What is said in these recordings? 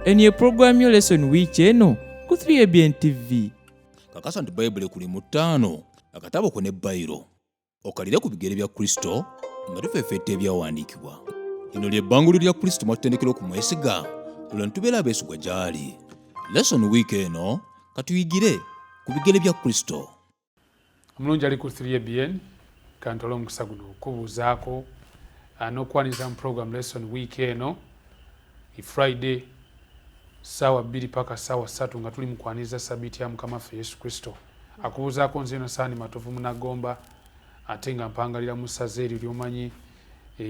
Eno ye pulogulaamu yo Lesson Week eno ku 3ABN TV. Kakasa nti Bayibuli ekuli mu ttaano, akatabo ko ne bayiro. Okalire ku bigere bya Kristo nga tufeffetta ebyawandiikibwa. Lino lye bbanguliro lya Kristo mwatutendekera okumwesiga olwo ne tubeera abeesigwa gy'ali. Lesson Week eno katuyigire ku bigere bya Kristo. Omulungi ali ku 3ABN, kantwale omukisa guno okukubuuzaako n'okwaniriza mu program Lesson Week eno Friday ssaawa 2 paka ssaawa 3 nga tuli mu kwaniriza Sabiiti ya Mukama waffe Yesu Kristo. Akubuuzaako nze Yonasaani Matovu Munagomba, ate nga mpangalira mu ssaza eryo ly'omanyi,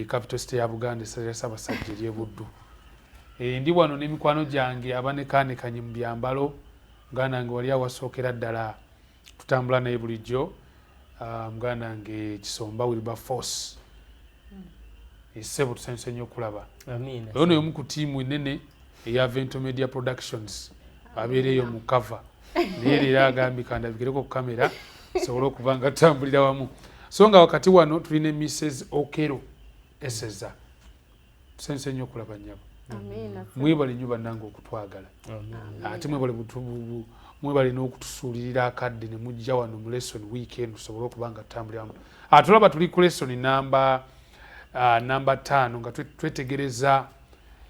Capital City ya Buganda, essaza lya Ssaabasajja ery'e Buddu. Ndi wano n'emikwano gyange abanekaanekanye mu byambalo, muganda wange wali awasookera ddala tutambula naye bulijjo, muganda wange Kisomba Wilberforce. Ssebo tusanyuse nnyo okulaba. Amiina. Oyo n'omu ku ttiimu ennene eya Vento Media Productions, abeera eyo mu cover, naye leero agambye kandabikireko ku kamera sobole okuba nga tutambulira wamu. So nga wakati wano tulina Mrs Okero Eseza, tusanyuse nnyo okulaba nnyabo. Mwebale nnyo bannange okutwagala, ate mwebale mwebale n'okutusuulirira akadde ne mujja wano mu Lesson Week eno tusobole okuba nga tutambulira wamu. Tulaba tuli ku lesson namba 5 nga twetegereza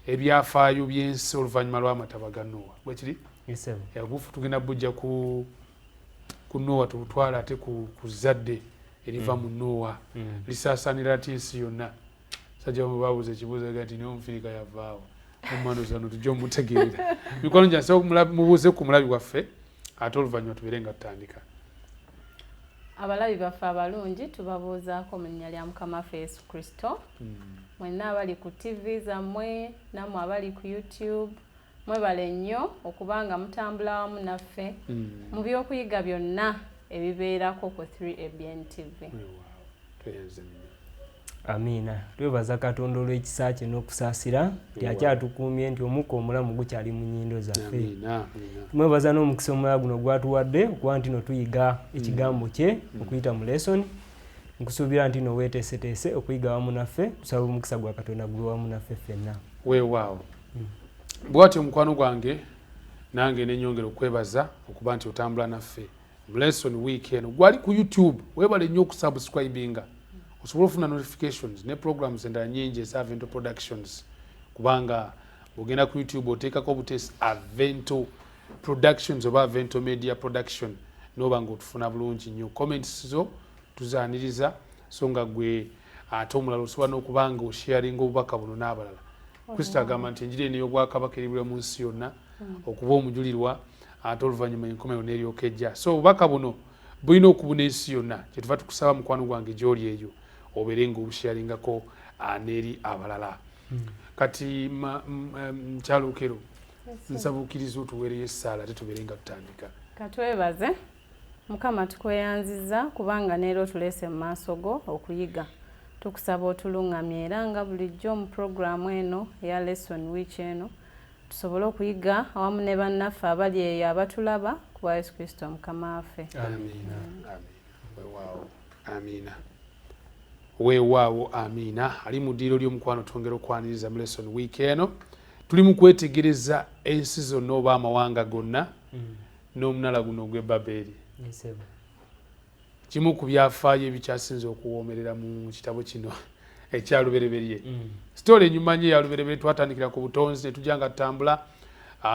ebyafaayo by'ensi oluvannyuma lw'amataba ga Nowa. Bwe kiri? Yes, sir. Obufu tugenda bujja ku Nowa, tubutwala ate ku zzadde eriva mu Nowa lisaasaanira ati ensi yonna. Sajja bamwe babuuza ekibuuzo ga nti naye omufirika yavaawo omumano zano, tujja omutegeerera. Mikwano gyange, mubuuze ku mulabi waffe, ate oluvannyuma tubeere nga tutandika. Abalabi baffe abalungi, tubabuuzaako mu linnya lya Mukama waffe Yesu Kristo. Mwenna abali ku TV zammwe, nammwe abali ku YouTube, mwebale nnyo okubanga mutambula wamu naffe mu byokuyiga byonna ebibeerako ku 3ABN TV. Weewaawo, tweyanze nnyo. Amiina. Twebaza Katonda olw'ekisa kye n'okusaasira nti akyatukuumye, nti omukka omulamu gukyali mu nnyindo zaffe. Amiina, amiina. Tumwebaza n'omukisa omulala guno gwatuwadde okuba nti no tuyiga ekigambo kye okuyita mu lesson. Nkusuubira nti no weeteeseteese okuyiga wamu naffe. Tusaba omukisa gwa Katonda gube wamu naffe ffenna. Weewaawo, bwatyo omukwano gwange nange nenyongera okwebaza okuba nti otambula naffe mu Lesson Week eno. Gwali ku YouTube, weebale nnyo okusubscribinga osobole ofuna notifications ne programs endala nyingi eza Avento Productions, kubanga bwogenda ku YouTube oteekako obuteesi Avento Productions oba Avento Media Production, noba nga otufuna bulungi nnyo. Comments zo tuzaaniriza, so nga gwe ate omulala osobola n'okuba nga osharinga obubaka buno n'abalala. Kristo agamba nti enjiri eno ey'obwakabaka eribulwa mu nsi yonna okuba omujulirwa, ate oluvannyuma enkomerero n'eryoka ejja. So obubaka buno bulina okubuna ensi yonna, kyetuva tukusaba, mukwano gwange gy'oli eyo, obeere nga obusharingako n'eri abalala. Kati mukyala Okero, nsaba okkiriza otuweereyo essaala, ate tubeere nga tutandika. Katwebaze Mukama. Tukweyanziza kubanga neera otuleese mu maaso go okuyiga. Tukusaba otuluŋŋamye era nga bulijjo mu puroguramu eno eya Lesson Week eno, tusobole okuyiga awamu ne bannaffe abali eyo abatulaba, kuba Yesu Kristo Mukama waffe. Amiina, amiina. Weewaawo, amiina, weewaawo, amiina. Ali mu ddiiro ly'omukwano, twongera okwaniriza mu Lesson Week eno. Tuli mu kwetegereza ensi zonna oba amawanga gonna n'omunala guno ogw'e Babeeri. Yes, sir. Kimu ku byafaayo ebikyasinze okuwoomerera mu kitabo kino ekya Lubereberye. Story enyuma nnyo eya Lubereberye. Twatandikira ku butonzi ne tujja nga tutambula,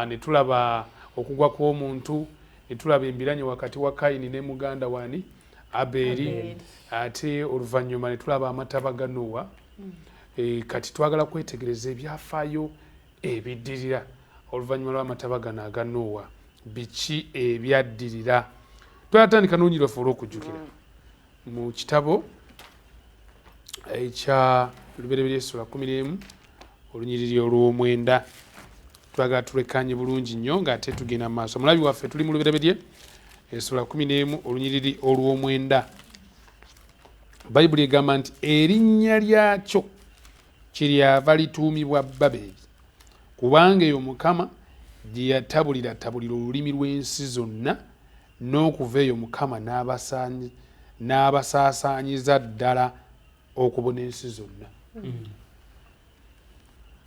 ne tulaba okugwa kw'omuntu, ne tulaba embiranye wakati wa Kayini ne muganda wani Abeeri, Abeeri. Ate oluvannyuma ne tulaba amataba ga Nowa. Kati twagala kwetegereza ebyafaayo ebiddirira oluvannyuma lw'amataba gano aga Nowa. Biki ebyaddirira? Twatandika n'olunyiriri lwaffe olw'okujjukira mu kitabo ekya Lubereberye essula 11 olunyiriri olw'omwenda. Twagala tulekanye bulungi nnyo ng'ate tugenda mu maaso. Omulabi waffe, tuli mu Lubereberye essula 11 olunyiriri olw'omwenda. Bayibuli egamba nti erinnya lyakyo kiryava lituumibwa Baberi, kubanga eyo Mukama gye yatabuliratabulira olulimi lw'ensi zonna, n'okuva eyo Mukama n'abasaasaanyiza ddala okubuna ensi zonna.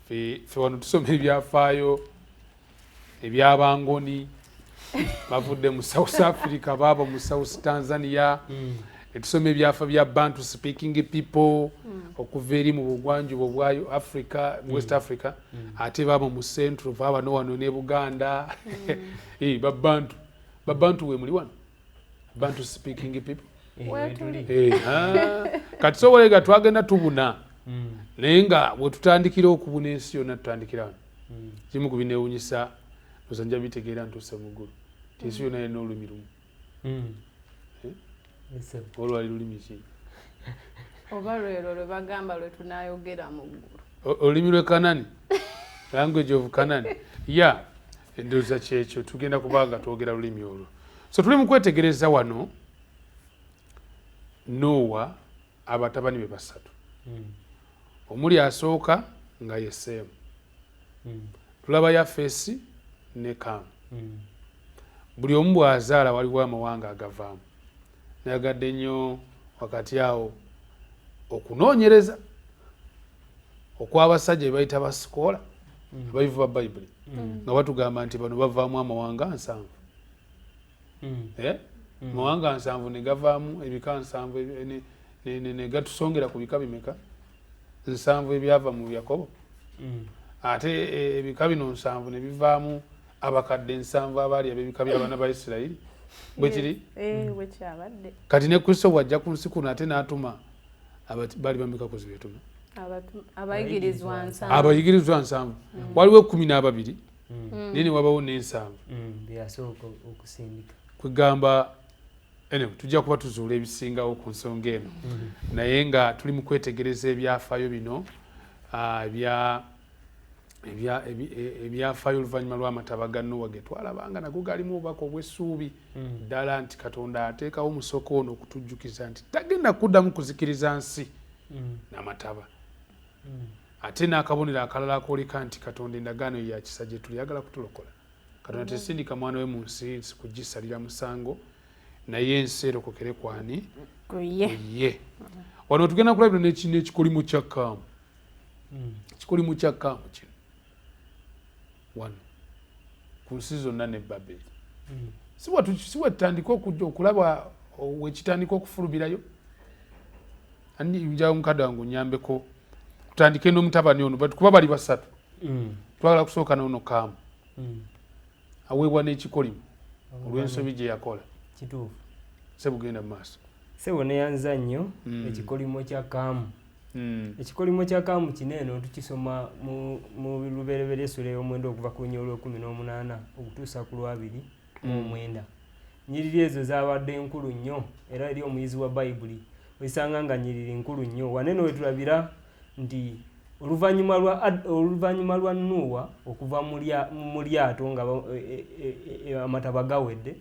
Ffe wano tusoma ebyafaayo. Ebyabangoni bavudde mu South Africa, baaba mu South Tanzania. Netusoma ebyafa bya Bantu speaking people okuva eri mu bugwanjuba obwa Africa, West Africa, ate baaba mu Central, baaba no wano ne Buganda. Babantu, babantu we muli wano, Bantu speaking people. Kati sobolega twagenda tubuna, naye nga bwe tutandikira okubuna ensi yonna tutandikira wano. Kimu ku binewunyisa oza nja bitegeera ntuuse mu ggulu ti ensi yonna yalina olulimi lumu. Olwali lulimi ki? Oba lwero lwe bagamba lwe tunayogera mu ggulu. Olulimi lwe Kanani, language of Kanani. Ya endowooza kyekyo, tugenda kubanga twogera lulimi olwo. So tuli mu kwetegereza wano Nowa abatabani be basatu, omuli asooka nga ye Seemu, tulaba Yafeesi ne Kaamu. Buli omu bw'azaala waliwo amawanga agavaamu. Nayagadde nnyo wakati awo okunoonyereza okw'abasajja be bayita basikoola, abayivu ba Bayibuli, nga batugamba nti bano bavaamu amawanga 70. Amawanga 70 ne gavaamu ebika 70, ne gatusongera ku bika bimeka? 70 ebyava mu Yakobo. Ate ebika bino 70 ne bivaamu abakadde 70 abaali ab'ebika by'abaana ba Isirayiri. Bwe kiri? Bwe kyabadde. Kati ne Kristo bw'ajja ku nsi kuno ate n'atuma baali bameka ku zibetuma? Abayigirizwa 70. Abayigirizwa 70. Waliwo 12, naye ne wabawo n'ensanvu. Beyasooka okusindika. Kwegamba anyway, tujja kuba tuzuula ebisingawo ku nsonga eno, naye nga tuli mu kwetegereza ebyafaayo bino, ebyafaayo oluvannyuma lw'amataba ga Nowa ge twalabanga nago galimu obubaka obw'essuubi ddala nti Katonda ateekawo omusoko ono okutujjukiza nti tagenda kuddamu kuzikiriza nsi n'amataba, ate n'akabonero akalala akooleka nti Katonda endagaano ye ya kisa gye tuli, ayagala kutulokola. Katonda tesindika mwana we mu nsi nsi kugisalira musango, naye ensi erokokere kwani? Kuye. Ye wano tugenda kulabira n'ekikolimo kya Kaamu. Ekikolimo kya Kaamu kino wano ku nsi zonna ne Baberi, si wetutandika okujja okulaba wekitandika okufulumirayo. Ani njawo mukadde wange onyambeko tutandike n'omutabani ono, but kuba bali basatu, twagala kusooka n'ono Kaamu. Aweebwa n'ekikolimo olw'ensobi gye yakola. Kituufu. Sebugenda mu maaso. Sebo, neyanza nnyo. Ekikolimo kya Kaamu. Ekikolimo kya Kaamu kino eno tukisoma mu Lubereberye essula ey'omwenda okuva ku lunya olw'e18 okutuusa ku lw'29. Nyiriri ezo zabadde nkulu nnyo, era eri omuyizi wa Bayibuli osanga nga nyiriri nkulu nnyo. Wanene wetulabira nti oluvannyuma lwa Nuuwa okuva mu lyato nga amataba gawedde,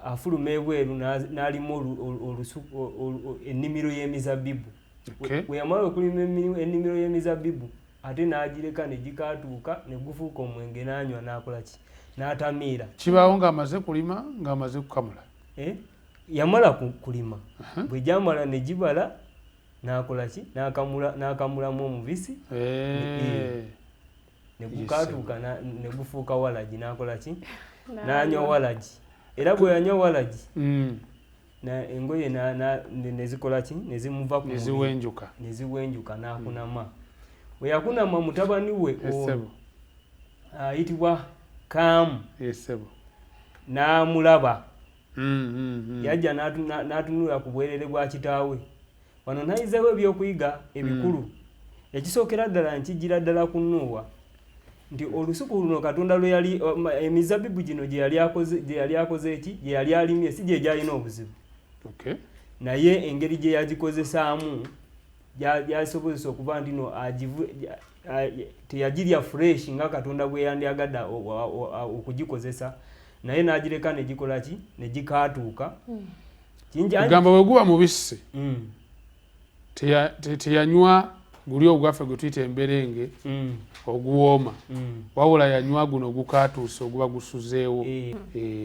afuluma ebweru n'alima ennimiro y'emizabbibu. Bwe yamala okulima ennimiro y'emizabbibu, ate n'agireka ne gikaatuuka ne gufuuka omwenge, n'anywa, n'akola ki, n'atamiira. Kibaawo ng'amaze kulima, ng'amaze kukamula? Yamala kulima, bwe gyamala ne gibala, n'akola ki, n'akamulamu omubisi ne gukaatuuka ne gufuuka walagi, n'akola ki, n'anywa walagi. Era bwe yanywa walagi, engoye ne zikola ki, ne zimuva ku mubiri. Neziwenjuka. Ne ziwenjuka, n'akunama. Bwe yakunama, mutabani we ono ayitibwa Kaamu Esebo. n'amulaba. Yajja n'atunula ku bwerere bwa kitaawe. Wano nayizeewo ebyokuyiga ebikulu. Ekisookera ddala nkijjira ddala ku Nuuwa, nti olusuku luno Katonda lwe yali emizabbibu gino gye yali akoze eki, gye yali alimye, si gye gyalina obuzibu, naye engeri gye yagikozesaamu gyasobozesa okuba nti no teyagirya fresh nga Katonda bwe yandyagadde okugikozesa, naye n'agireka ne gikola ki, ne gikaatuuka. Kugamba bwe guba mubisi, teyanywa guli ogwaffe gwe tuyita emberenge oguwooma, wabula yanywa guno ogukaatuuse oguba gusuzeewo.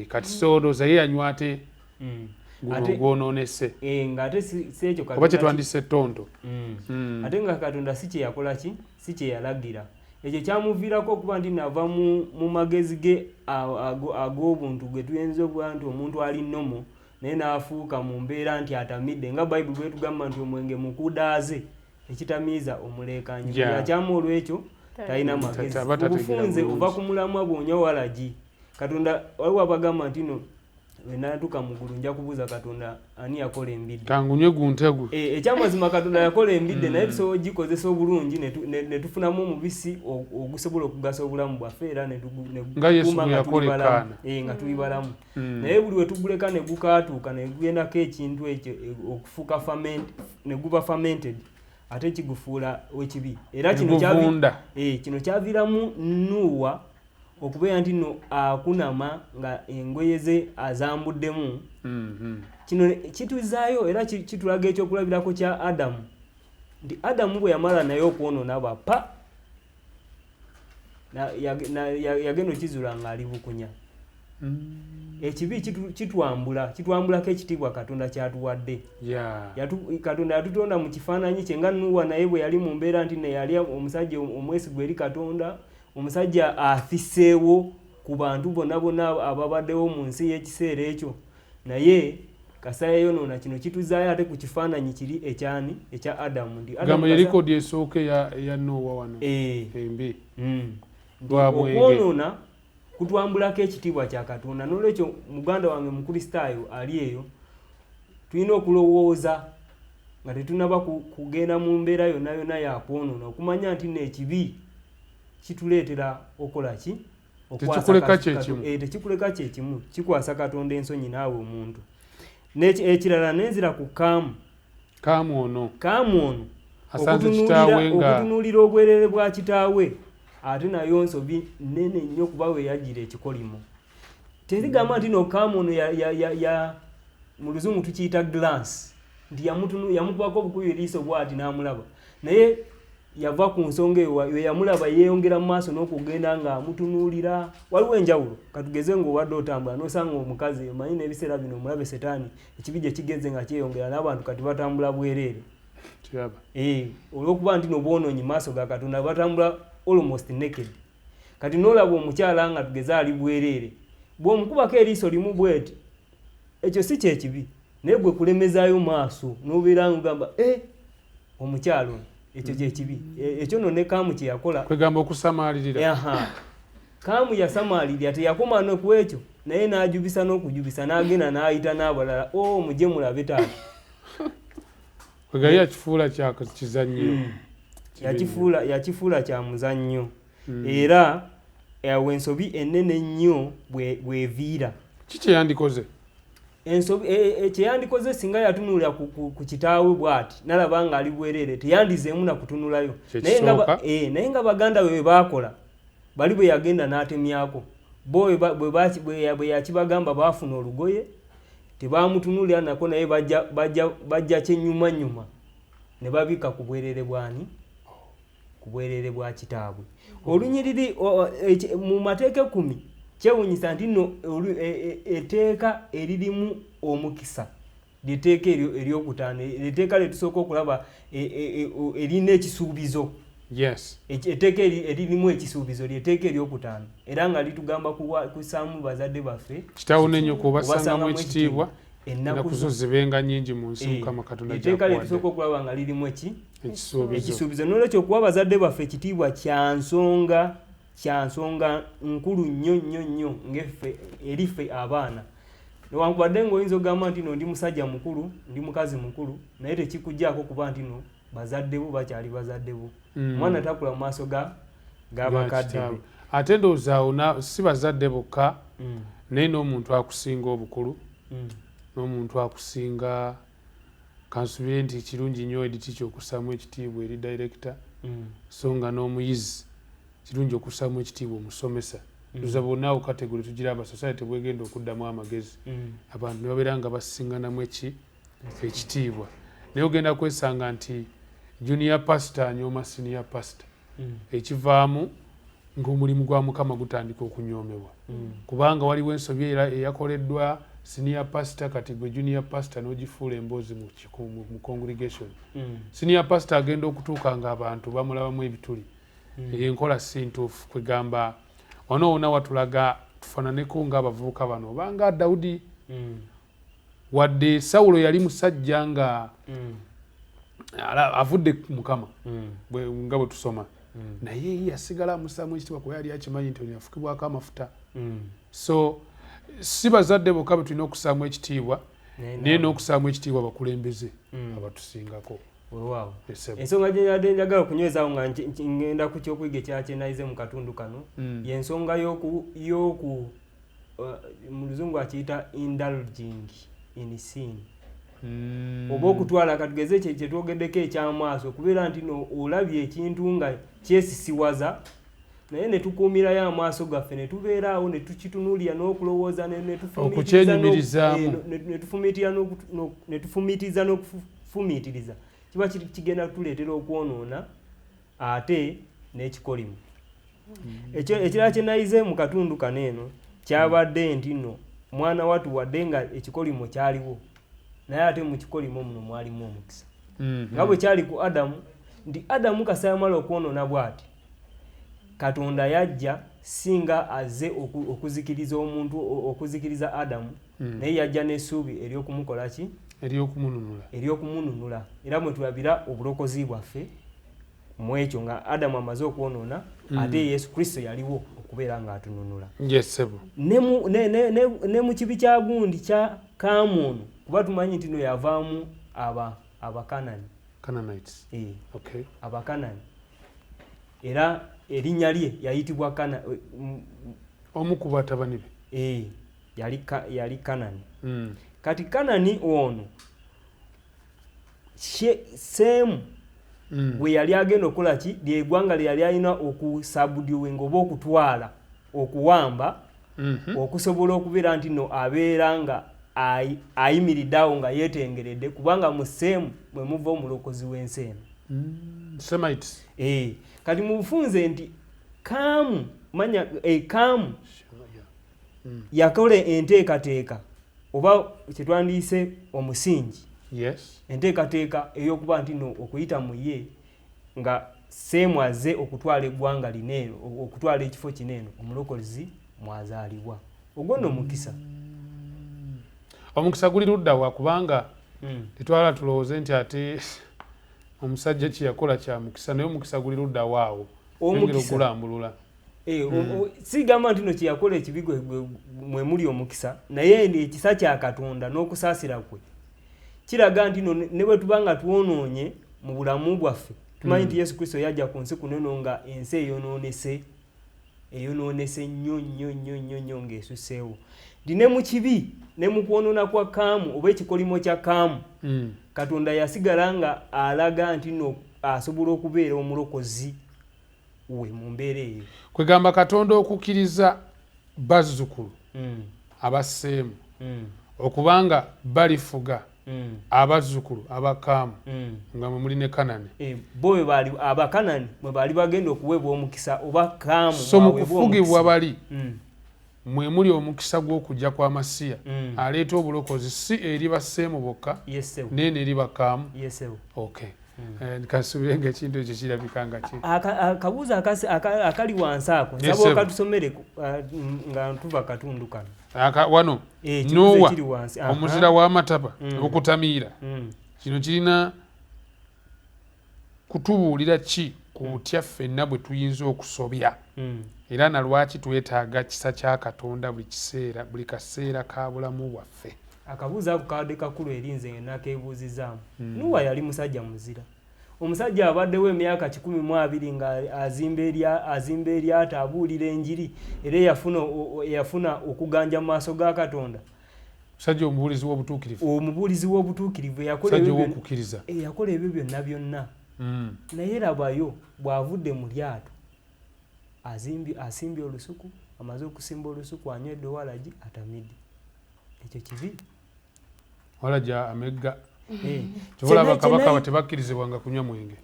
Kati so ndowooza ye yanywa ate guno ogwonoonese. Ng'ate si ekyo oba Katonda kyetwandise ettonto. Ate nga Katonda si kye yakola ki, si kye yalagira. Ekyo kyamuviirako okuba nti nava mu magezi ge ag'obuntu ge tuyinza okuba nti omuntu ali nomo, naye n'afuuka mu mbeera nti atamidde, nga Bayibuli bwetugamba nti omwenge mukudaaze ekitamiiza omuleekanyi. Akyamu olwekyo talina magezi. Obufunze ova ku mulamwa bw'onywa walagi. Katonda waliwo abagamba nti no wenatuuka mu ggulu nja kubuuza Katonda ani yakola embidde. Kangunywe guntegwe. Ekyamazima Katonda yakola embidde, naye tusobola ogikozesa obulungi ne tufunamu omubisi ogusobola okugasa obulamu bwaffe era Nga Yesu bwe yakola ekkaana. Nga tuli balamu. Naye buli we tuguleka ne gukaatuuka ne gugendako ekintu ekyo okufuuka ferment, ne guba fermented, ate kigufuula ekibi. Era kino Guvunda. Kino kyaviiramu Nuuwa okubeera nti nno akunama nga engoye ze azambuddemu. Kino kituzaayo era kitulaga ekyokulabirako kya Adamu, nti Adamu bwe yamala naye okwonoona bapa yagenda okizuula ng'ali bukunya. Ekibi kitwambulako ekitiibwa Katonda kyatuwadde. Katonda yatutonda mu kifaananyi kye, nga Nuuwa naye bwe yali mu mbeera nti ne yali omusajja omwesigwa eri Katonda, omusajja afisseewo ku bantu bonna bonna ababaddewo mu nsi y'ekiseera ekyo, naye kasita yayonoona. Kino kituzaayo ate ku kifaananyi kiri ekyani, ekya Adamu, nti Adamu Gamba ye record esooka eya Nowa wano embi. Nti Lwa mwenge. okwonoona kutwambulako ekitiibwa kya Katonda. Nolwekyo muganda wange Mukristaayo ali eyo, tulina okulowooza nga tetunaba kugenda mu mbeera yonna yonna yakwonoona, okumanya nti neekibi kituleetera okola ki? Okwasa Tekikuleka kyekimu. Tekikuleka kyekimu, kikwasa Katonda ensonyi naawe omuntu. Ekirala nenzira ku Kaamu. Kaamu ono. Kaamu ono asanze kitaawe nga okutunuulira obwerere bwa kitaawe, ate nayo nsobi nene nnyo, kuba we yajjira ekikolimo. Terigamba nti no Kaamu ono ya mu luzungu tukiyita glance, nti yamukubako obukubi eriiso bwati n'amulaba, naye yava ku nsonga eyo. We yamulaba yeeyongera mu maaso n'okugenda ng'amutunuulira. Waliwo enjawulo, katugeze ng'obadde otambula n'osanga omukazi, omanyi n'ebiseera bino omulabe Setaani ekibi gye kigenze nga kyeyongera, n'abantu kati batambula bwereere. Kiraba. Olw'okuba nti nobwonoonyi maaso ga Katonda, batambula almost naked. Kati n'olaba omukyala nga tugeze ali bwereere, bw'omukubako eriiso limu bweti, ekyo si kyekibi, naye gwe kulemezaayo maaso n'obeera ng'ogamba e omukyala ono, ekyo kyekibi. Ekyo nno ne Kaamu kye yakola. Kwegamba okusamaalirira. Aha. Kaamu yasamaalirira, teyakoma no ku ekyo, naye n'ajubisa n'okujubisa, n'agenda n'ayita n'abalala, o mujje mulabe taata. Kwegali yakifuula kya kizannyo. Yakifuula kya muzannyo, era awo ensobi ennene ennyo bweviira. Ki kyeyandikoze? Ensobi kyeyandikoze, singa yatunuulira ku kitaawe bw'ati nalaba ng'ali bwereere, teyandizeemu na kutunulayo. Naye nga Kyekisooka. Naye nga baganda be bwe baakola bali, bwe yagenda n'atemyako bo, bwe yakibagamba, baafuna olugoye, tebamutunuulira nako, naye bajja kyenyumanyuma ne babikka ku bwerere bwani, ku bwerere bwa kitaabwe. Olunyiriri mu mateeka 10, kyewunyisa nti nno etteeka eririmu omukisa lyeteeka eryo eryokutaano, etteeka lyetusooka okulaba erina ekisuubizo. Etteeka eririmu ekisuubizo lyeteeka eryokutaano, era nga litugamba kussaamu bazadde baffe Kitaawo n'ennyoko obassangamu obassangamu ekitiibwa, ennaku ennaku zo zibenga nnyingi mu nsi Mukama Katonda Etteeka gy'akuwadde. lyetusooka okulaba nga lirimu eki Ekisuubizo. Ekisuubizo. Nolwekyo okuwa bazadde baffe ekitiibwa kyansonga nkulu nnyo nnyo nnyo ngeffe eriffe abaana. Newankubadde ng'oyinza okugamba nti no ndi musajja mukulu, ndi mukazi mukulu, naye tekikugjaako kuba nti no bazadde bo bakyali bazadde bo. Omwana takula mu maaso g'abakadde be. Kitaabwe. Ate ndowooza awo si bazadde bokka, naye n'omuntu akusinga obukulu, n'omuntu akusinga. Kansubire nti kirungi nnyo head teacher okussaamu ekitiibwa eri director, so nga n'omuyizi kirungi okussaamu ekitiibwa omusomesa. Tuza bonna awo category tugiraba society bwegenda okuddamu amagezi, abantu ne babeera nga basinganamu ekitiibwa. Naye ogenda kwesanga nti junior pastor anyooma senior pastor, ekivaamu ng'omulimu gwa Mukama gutandika okunyoomebwa, kubanga waliwo ensobi era eyakoleddwa senior pastor. Kati gwe junior pastor n'ogifuula emboozi mu congregation. Senior pastor agenda okutuuka nga abantu bamulabamu ebituli. Enkola si ntuufu. Kwegamba wano wonna watulaga tufaananeko ng'abavubuka bano obanga Dawudi. Wadde Sawulo yali musajja nga avudde ku Mukama, nga bwe tusoma, naye ye yasigala amussaamu ekitiibwa kuba yali akimanyi nti ono yafukibwako amafuta. So si bazadde bokka be tulina okussaamu ekitiibwa, naye n'okussaamu ekitiibwa abakulembeze abatusingako. Weewaawo. Esebo. Ensonga gye njadde njagala okunywezaawo nga ngenda ku kyokuyiga ekyakyenayize mu katundu kano, y'ensonga y'oku mu Luzungu akiyita indulging in sin. Oba okutwala, katugeze kye twogeddeko eky'amaaso, okubeera nti no olabye ekintu nga kyesisiwaza, naye ne tukuumirayo amaaso gaffe ne tubeera awo ne tukitunuulira n'okulowooza ne tufumiitiriza Okukyenyumirizaamu. Ne tufumiitiriza ne tufumiitiriza n'okufumiitiriza, kiba kigenda kutuleetera okwonoona ate n'ekikolimo. Ekirala kye nayize mu katundu kano eno kyabadde nti nno mwana wattu wadde nga ekikolimo kyaliwo, naye ate mu kikolimo muno mwalimu omukisa. Nga bwe kyali ku Adamu, nti Adamu kasita yamala okwonoona bw'ati, Katonda yajja singa azze okuzikiriza omuntu, okuzikiriza Adamu, naye yajja n'essuubi ery'okumukola ki? Ery'okumununula. Ery'okumununula. Era mwe tulabira obulokozi bwaffe mu ekyo, nga Adamu amaze okwonoona, ate Yesu Kristo yaliwo okubeera ng'atununula. Yes, sebo. Ne mu kibi kya gundi kya Kaamu ono, kuba tumanyi nti no yavaamu Abakanani. Canaanites. Abakanani. Era erinnya lye yayitibwa Omu ku batabani be. Yali Kanani. Kati Kanani ono Seemu bwe yali agenda okukola ki, lye ggwanga lye yali alina okusubduinga oba okutwala, okuwamba, okusobola okubeera nti no abeera nga ayimiridde awo nga yeetengeredde, kubanga mu Seemu mwe muva omulokozi w'ensi eno. Semites. Kati mu bufunze nti Kaamu, manya, Kaamu yakola enteekateeka oba kyetwandiise omusingi. Enteekateeka ey'okuba nti no okuyita mu ye nga Seemu azze okutwala eggwanga lino eno, okutwala ekifo kino eno omulokozi mwazaalibwa. Ogwo nno mukisa. Omukisa guli ludda wa? Kubanga tetwala tulowooze nti ate omusajja kye yakola kya mukisa, naye omukisa guli ludda waawo? Yongera okulambulula. Sigamba nti no kye yakola ekibi mwe muli omukisa, naye ekisa kya Katonda n'okusaasira kwe kiraga nti no ne bwe tuba nga twonoonye mu bulamu bwaffe, tumanyi nti Yesu Kristo yajja ku nsi kuno eno nga ensi eyonoonese, eyonoonese nnyo nnyo nnyo nnyo nnyo ng'esusseewo, nti ne mu kibi ne mu kwonoona kwa Kaamu oba ekikolimo kya Kaamu, Katonda yasigala nga alaga nti no asobola okubeera omulokozi we mu mbeera eyo. Kwegamba Katonda okukkiriza bazzukulu abaseemu okubanga balifuga abazzukulu abakaamu, nga mwe muli ne Kanani. Bo bwe baali Abakanani mwe baali bagenda okuweebwa omukisa oba Kaamu So mu mwaweebwa kufugibwa omukisa. bali mwe muli omukisa gw'okujja kwa Masiya aleeta obulokozi si eri baseemu bokka, naye n'eri bakaamu. Yesebo. Okay. Kansuubire nga ekintu ekyo kirabika nga ki Akabuuzo akali wansi ako, Yes, nsaba sir. okatusomere nga tuva katundu kano. Wano Ekibuuzo Nowa ekiri wansi. Aha. omuzira w'amataba okutamiira, kino kirina kutubuulira ki ku butya ffenna bwe tuyinza okusobya, era na lwaki twetaaga kisa kya Katonda buli kiseera, buli kaseera ka bulamu bwaffe? Akabuuzo ako kabadde kakulu eri nze nakeebuuzizaamu. Nuwa yali musajja muzira, omusajja abaddewo emyaka 120 nga azimba eryato, abuulira enjiri, era eyafuna okuganja mu maaso ga Katonda. Musajja omubuulizi w'obutuukirivu. Omubuulizi w'obutuukirivu eyakola Musajja ebyo byonna, ow'okukkiriza. Eyakola ebyo byonna byonna, naye labayo bw'avudde mu lyato, asimbye olusuku, amaze okusimba olusuku, anywedde walagi, atamidde. Ekyo kibi. Walagi amegga. Kyova kabaka tebakkirizibwanga kunywa mwenge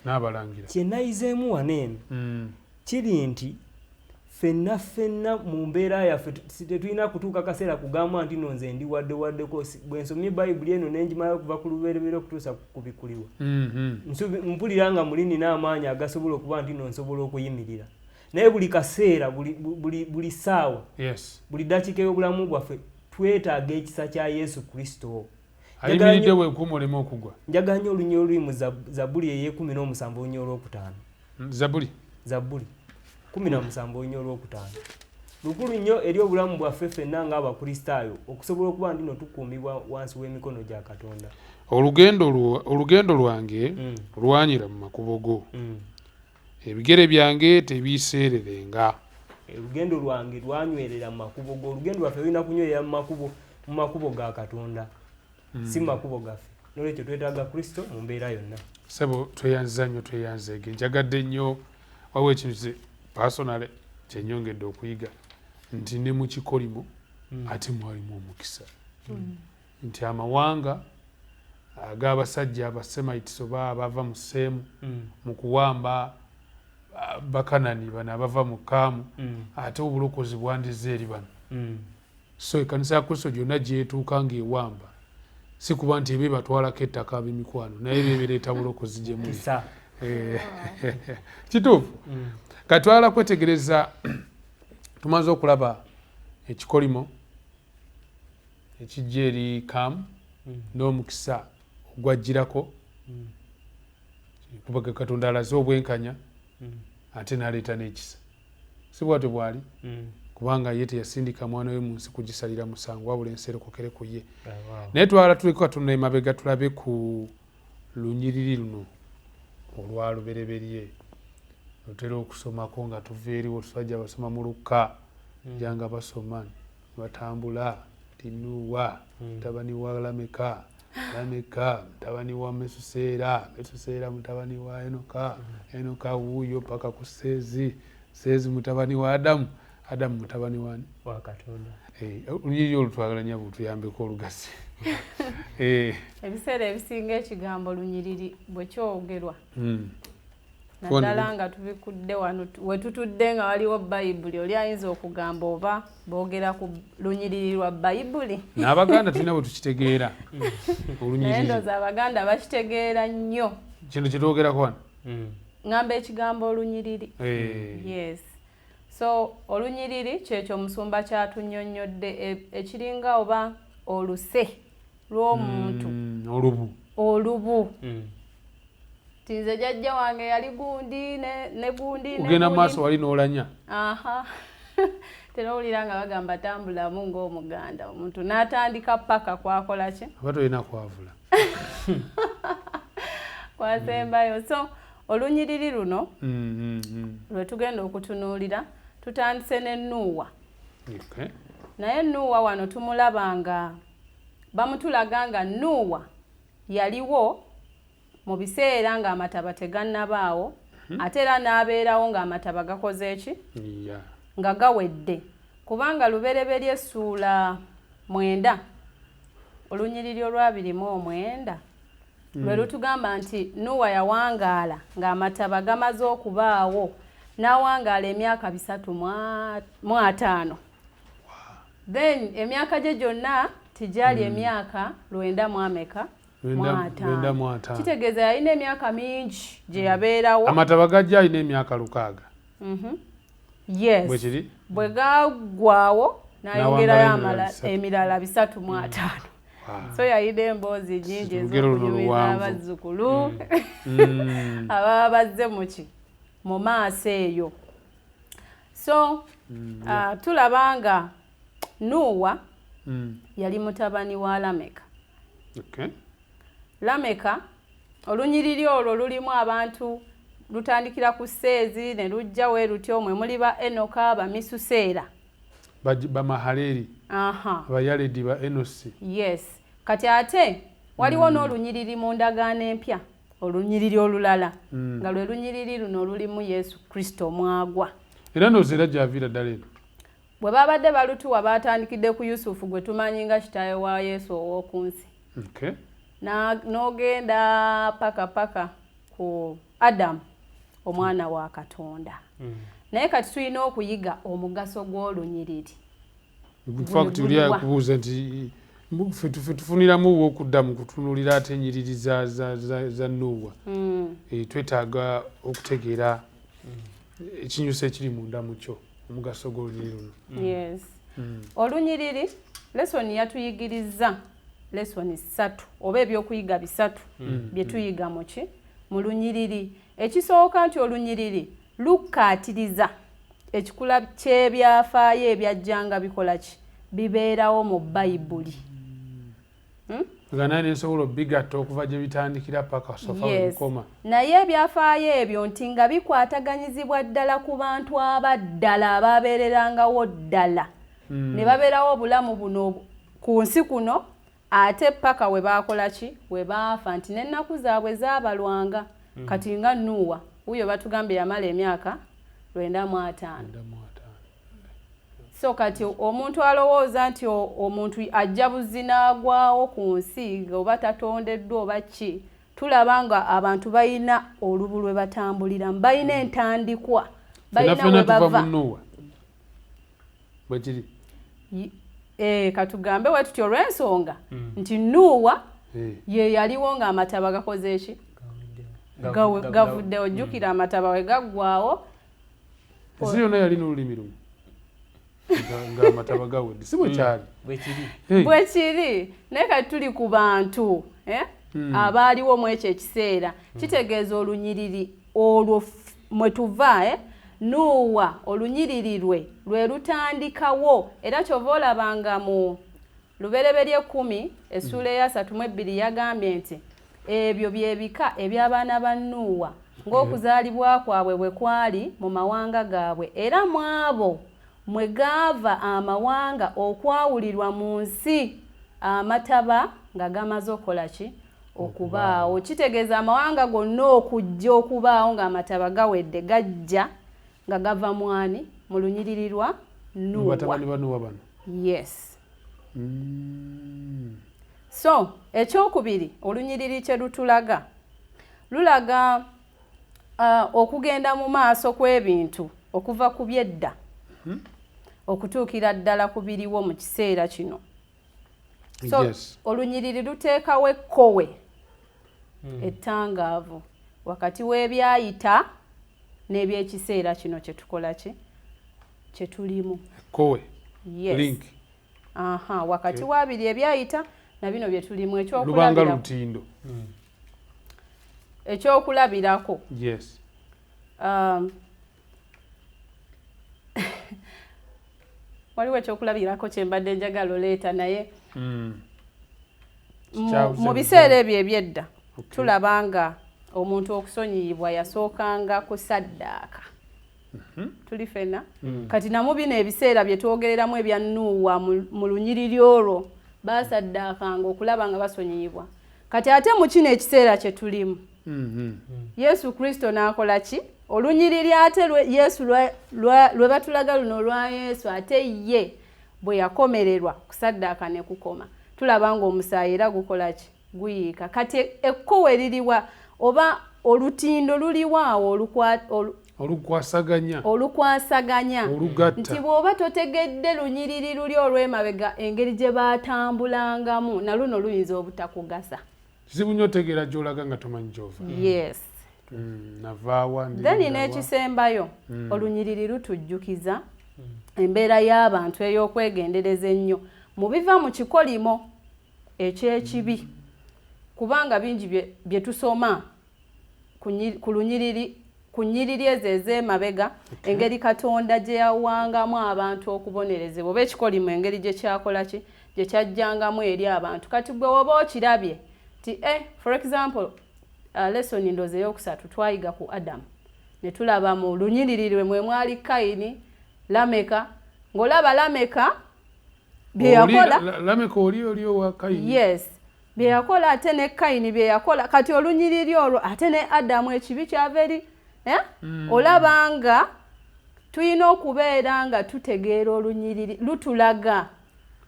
n'abalangira. Kyenayizeemu wano eno kiri nti Ffenna ffenna mu mbeera yaffe tetulina kutuuka kaseera kugamba nti no nze ndi wadde waddeko. Bwe nsomye Bayibuli eno ne ngimalayo okuva ku lubereberye okutuusa ku kubikkulirwa, mpulira nga muli nina amaanyi agasobola okuba nti no nsobola okuyimirira. Naye buli kaseera, buli ssaawa, buli ddakiika ey'obulamu bwaffe twetaaga ekisa kya Yesu Kristo. Ayimiridde weekuuma oleme okugwa. Njagala nnyo olunyiriri oluli mu Zabbuli ey'e17 olunyiriri olwokutaano. Zabbuli? Zabbuli 17 olunyiriri olwokutaano. Lukulu nnyo eri obulamu bwaffe ffenna ng'Abakristaayo okusobola okuba nti no tukuumibwa wansi w'emikono gya Katonda. Olugendo lwange lwanyira mu makubo go. Ebigere byange tebiseererenga. Olugendo lwange lwanywerera mu makubo go. Olugendo lwaffe lulina kunywerera mu makubo ga Katonda, si mu makubo gaffe. N'olwekyo twetaaga Kristo mu mbeera yonna. Ssebo, tweyanziza nnyo, tweyanzeege. Njagadde nnyo, waliwo ekintu personally kyenyongedde okuyiga nti ne mu kikolimo ate mwalimu omukisa. Nti amawanga ag'abasajja Abasemites oba abava mu Seemu mu kuwamba Bakanani bano abava mu Kaamu, ate obulokozi bwandizze eri bano. So ekkanisa ya Kristo gyonna gyetuuka ng'ewamba, si kuba nti eba ebatwalako ettaka ab'emikwano, naye eba ebireeta bulokozi gye muli. Kituufu. Kati twagala kwetegereza, tumaze okulaba ekikolimo ekijja eri Kaamu n'omukisa ogwajjirako, kuba Katonda alaze obwenkanya ate n'aleeta n'ekisa. Si bw'atyo bw'ali? Kubanga ye teyasindika mwana we mu nsi kugisalira musango, wabula ensi erokokere ku ye. Naye twagala tuleko katono emabega tulabe ku lunyiriri luno olwa lubereberye lutera okusomako nga tuva eriwo. Tusajja basoma mu Lukka, janga basoma batambula nti Nuuwa mutabani wa Lameka, Lameka mutabani wa Mesuseera, Mesuseera mutabani wa Enoka, Enoka wuuyo paka ku Seezi, Seezi mutabani wa Adamu, Adamu mutabani wani? Wa Katonda. Olunyiriri olwo twagala nnyo butuyambeko olugasi. Ebiseera ebisinga ekigambo lunyiriri bwe kyogerwa, naddala nga tubikudde wano we tutudde nga waliwo Bayibuli, oli ayinza okugamba oba boogera ku lunyiriri lwa Bayibuli. N'Abaganda tulina bwe tukitegeera olunyiriri. Naye ndowooza Abaganda bakitegeera nnyo. Kino kye twogerako wano? Ŋŋamba ekigambo olunyiriri. Yes. So olunyiriri kyekyo omusumba kyatunnyonnyodde, ekiringa oba oluse lw'omuntu. Olubu. Olubu. Nti nze jjajja wange yali gundi ne gundi ne Ogenda mu maaso wali n'olanya. Aha. Terowulira nga bagamba tambulamu ng'Omuganda, omuntu n'atandika paka kwakola ki? Aba tolina kwavula. Kwasembayo. So olunyiriri luno lwe tugenda okutunuulira, tutandise ne Nuuwa. Naye Nuuwa wano tumulaba nga bamutulaga nga Nuuwa yaliwo mu biseera ng'amataba tegannabaawo, ate era n'abeerawo ng'amataba gakoze ki? Nga gawedde. Kubanga Lubereberye essuula 9 olunyiriri olwa 29 lwe lutugamba nti Nuuwa yawangaala ng'amataba gamaze okubaawo, n'awangaala emyaka 350. Then emyaka gye gyonna tigyali emyaka lwenda mu ameka? 95. Kitegeeza yalina emyaka mingi gye yabeerawo. Amataba gajja alina emyaka 600. Yes. Bwe kiri? Bwe gaggwawo n'ayongerayo N'awangala emirala 350. So yalina emboozi nyingi Olugero luno ez'okunyumiza luwanvu. abazzukulu ababa bazze muki mu maaso eyo. So tulaba nga Nuuwa yali mutabani wa Lameka. Lameka, olunyiriri olwo lulimu abantu, lutandikira ku Seezi ne lujja we lutyo, mwe muli ba Enoka, Bamisuseera, Bamahaleri, Abayaledi, ba Enosi. Yes. Kati ate waliwo n'olunyiriri mu Ndagaano Empya, olunyiriri olulala nga lwe lunyiriri luno olulimu Yesu Kristo mwagwa. Era ndowooza era gyaviira ddala eno. Bwe babadde balutuwa, batandikidde ku Yusufu gwe tumanyi nga kitaawe wa Yesu ow'oku nsi, n'ogenda paka paka ku Adamu. Omwana wa Katonda. Naye kati tulina okuyiga omugaso gw'olunyiriri. In fact, oli akubuuza nti ffe tufuniramu okudda mu kutunuulira ate ennyiriri za Nuuwa. Twetaaga okutegeera ekinyusi ekiri munda mu kyo, omugaso gw'olunyiriri luno. Yes. Olunyiriri, lesson yatuyigiriza lesson 3 oba ebyokuyiga 3 bye tuyiga mu ki? Mu lunyiriri. Ekisooka nti olunyiriri lukkaatiriza ekikula ky'ebyafaayo ebyajjanga bikola ki? Bibeerawo mu Bayibuli. Nga naye nensobola obigatta okuva gye bitandikira paka sofa we bikoma. Naye ebyafaayo ebyo nti nga bikwataganyizibwa ddala ku bantu abaddala ababeererangawo ddala. Ne babeerawo obulamu buno ku nsi kuno ate paka we baakola ki? We baafa nti n'ennaku zaabwe zaabalwanga. Kati nga Nuuwa wuuyo batugambye yamala emyaka 95. So kati omuntu alowooza nti omuntu ajja buzinaagwawo ku nsi oba tatondeddwa oba ki, tulaba nga abantu balina olubu lwe batambuliramu, balina entandikwa, balina we bava. Bwekiri. Katugambe we tutyo olw'ensonga nti Nuuwa ye yaliwo ng'amataba gakoze ki? Gavuddewo. Ojjukira amataba we gaggwawo. Ensi yonna yalina olulimi lumu. Ng'amataba gawedde. Si bwe kyali. Bwe kiri. Naye kati tuli ku bantu abaaliwo mu ekyo ekiseera. Kitegeeza olunyiriri olwo mwe tuva, Nuuwa olunyiriri lwe lutandikawo. Era kyova olabanga mu Lubereberye 10 essuula eya 32 yagambye nti ebyo bye bika eby'abaana ba Nuuwa ng'okuzaalibwa kwabwe bwe kwali mu mawanga gaabwe, era mu abo mwe gaava amawanga okwawulirwa mu nsi amataba nga gamaze okukola ki? Okubaawo. Kitegeeza amawanga gonna okujja okubaawo ng'amataba gawedde gajja nga gava mwani? Mu lunyiriri lwa Nuuwa. Batabani ba Nuuwa bano. Yes. So ekyokubiri olunyiriri kye lutulaga, lulaga okugenda mu maaso kw'ebintu okuva ku byedda okutuukira ddala ku biriwo mu kiseera kino. So olunyiriri luteekawo ekkowe ettangaavu wakati w'ebyayita n'ebyekiseera kino kye tukola ki? Kye tulimu. Ekkowe. Yes. Link. Aha, wakati wabiri ebyayita na bino bye tulimu. Lubanga lutindo. Ekyokulabirako. Yes. Waliwo ekyokulabirako kye mbadde njagala oleeta naye mu biseera ebyo ebyedda tulaba nga omuntu okusonyiyibwa yasookanga kusaddaaka. Tuli ffenna. Kati namu bino ebiseera bye twogereramu ebya Nuuwa mu lunyiriri olwo baasaddaakanga okulaba nga basonyiyibwa. Kati ate mu kino ekiseera kye tulimu Yesu Kristo n'akola ki? Olunyiriri ate Yesu lwe batulaga luno olwa Yesu ate ye bwe yakomererwa kusaddaaka ne kukoma. Tulaba ng'omusaayi era gukola ki? Guyiika. Kati ekkowe liriwa oba olutindo luliwa awo olukwasaganya. Olukwasaganya. Nti bw'oba totegedde lunyiriri luli olw'emabega engeri gye baatambulangamu na luno luyinza obutakugasa. Kizibu nnyo otegeera gy'olaga nga tomanyi gy'ova. Yes. Navaawa. Then n'ekisembayo olunyiriri lutujjukiza embeera y'abantu ey'okwegendereza ennyo mu biva mu kikolimo eky'ekibi, kubanga bingi bye tusoma ku lunyiriri ku nnyiriri ezo ez'emabega engeri Katonda gye yawangamu abantu okubonerezebwa oba ekikolimo engeri gye kyakola ki? Gye kyajjangamu eri abantu. Kati gwe woba okirabye nti for example lesson ndowooza eyokusatu twayiga ku Adamu ne tulaba mu lunyiriri lwe mwe mwali Kayini, Lameka, ng'olaba Lameka bye yakola. Lameka oli owa Kayini. Yes. Bye yakola ate ne Kayini bye yakola. Kati olunyiriri olwo ate ne Adamu ekibi kyava eri olaba nga tulina okubeera nga tutegeera olunyiriri lutulaga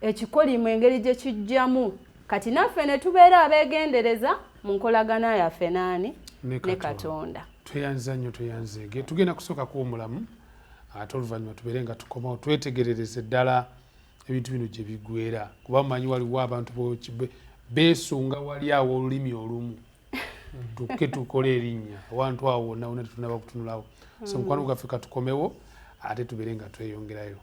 ekikolimo engeri gye kijjamu. Kati naffe ne tubeera abeegendereza mu nkolagana yaffe naani? ne Katonda. Tweyanza nnyo, tweyanzeege. Tugenda kusooka kuwummulamu, ate oluvannyuma tubeere nga tukomawo twetegerereze ddala ebintu bino gye biggweera, kuba mumanyi waliwo abantu beesunga wali awo olulimi olumu tukke tukole erinnya awantu awo wonna wonna tetunaba kutunulawo. So mukwano gwaffe katukomewo ate tubeere nga tweyongerayo.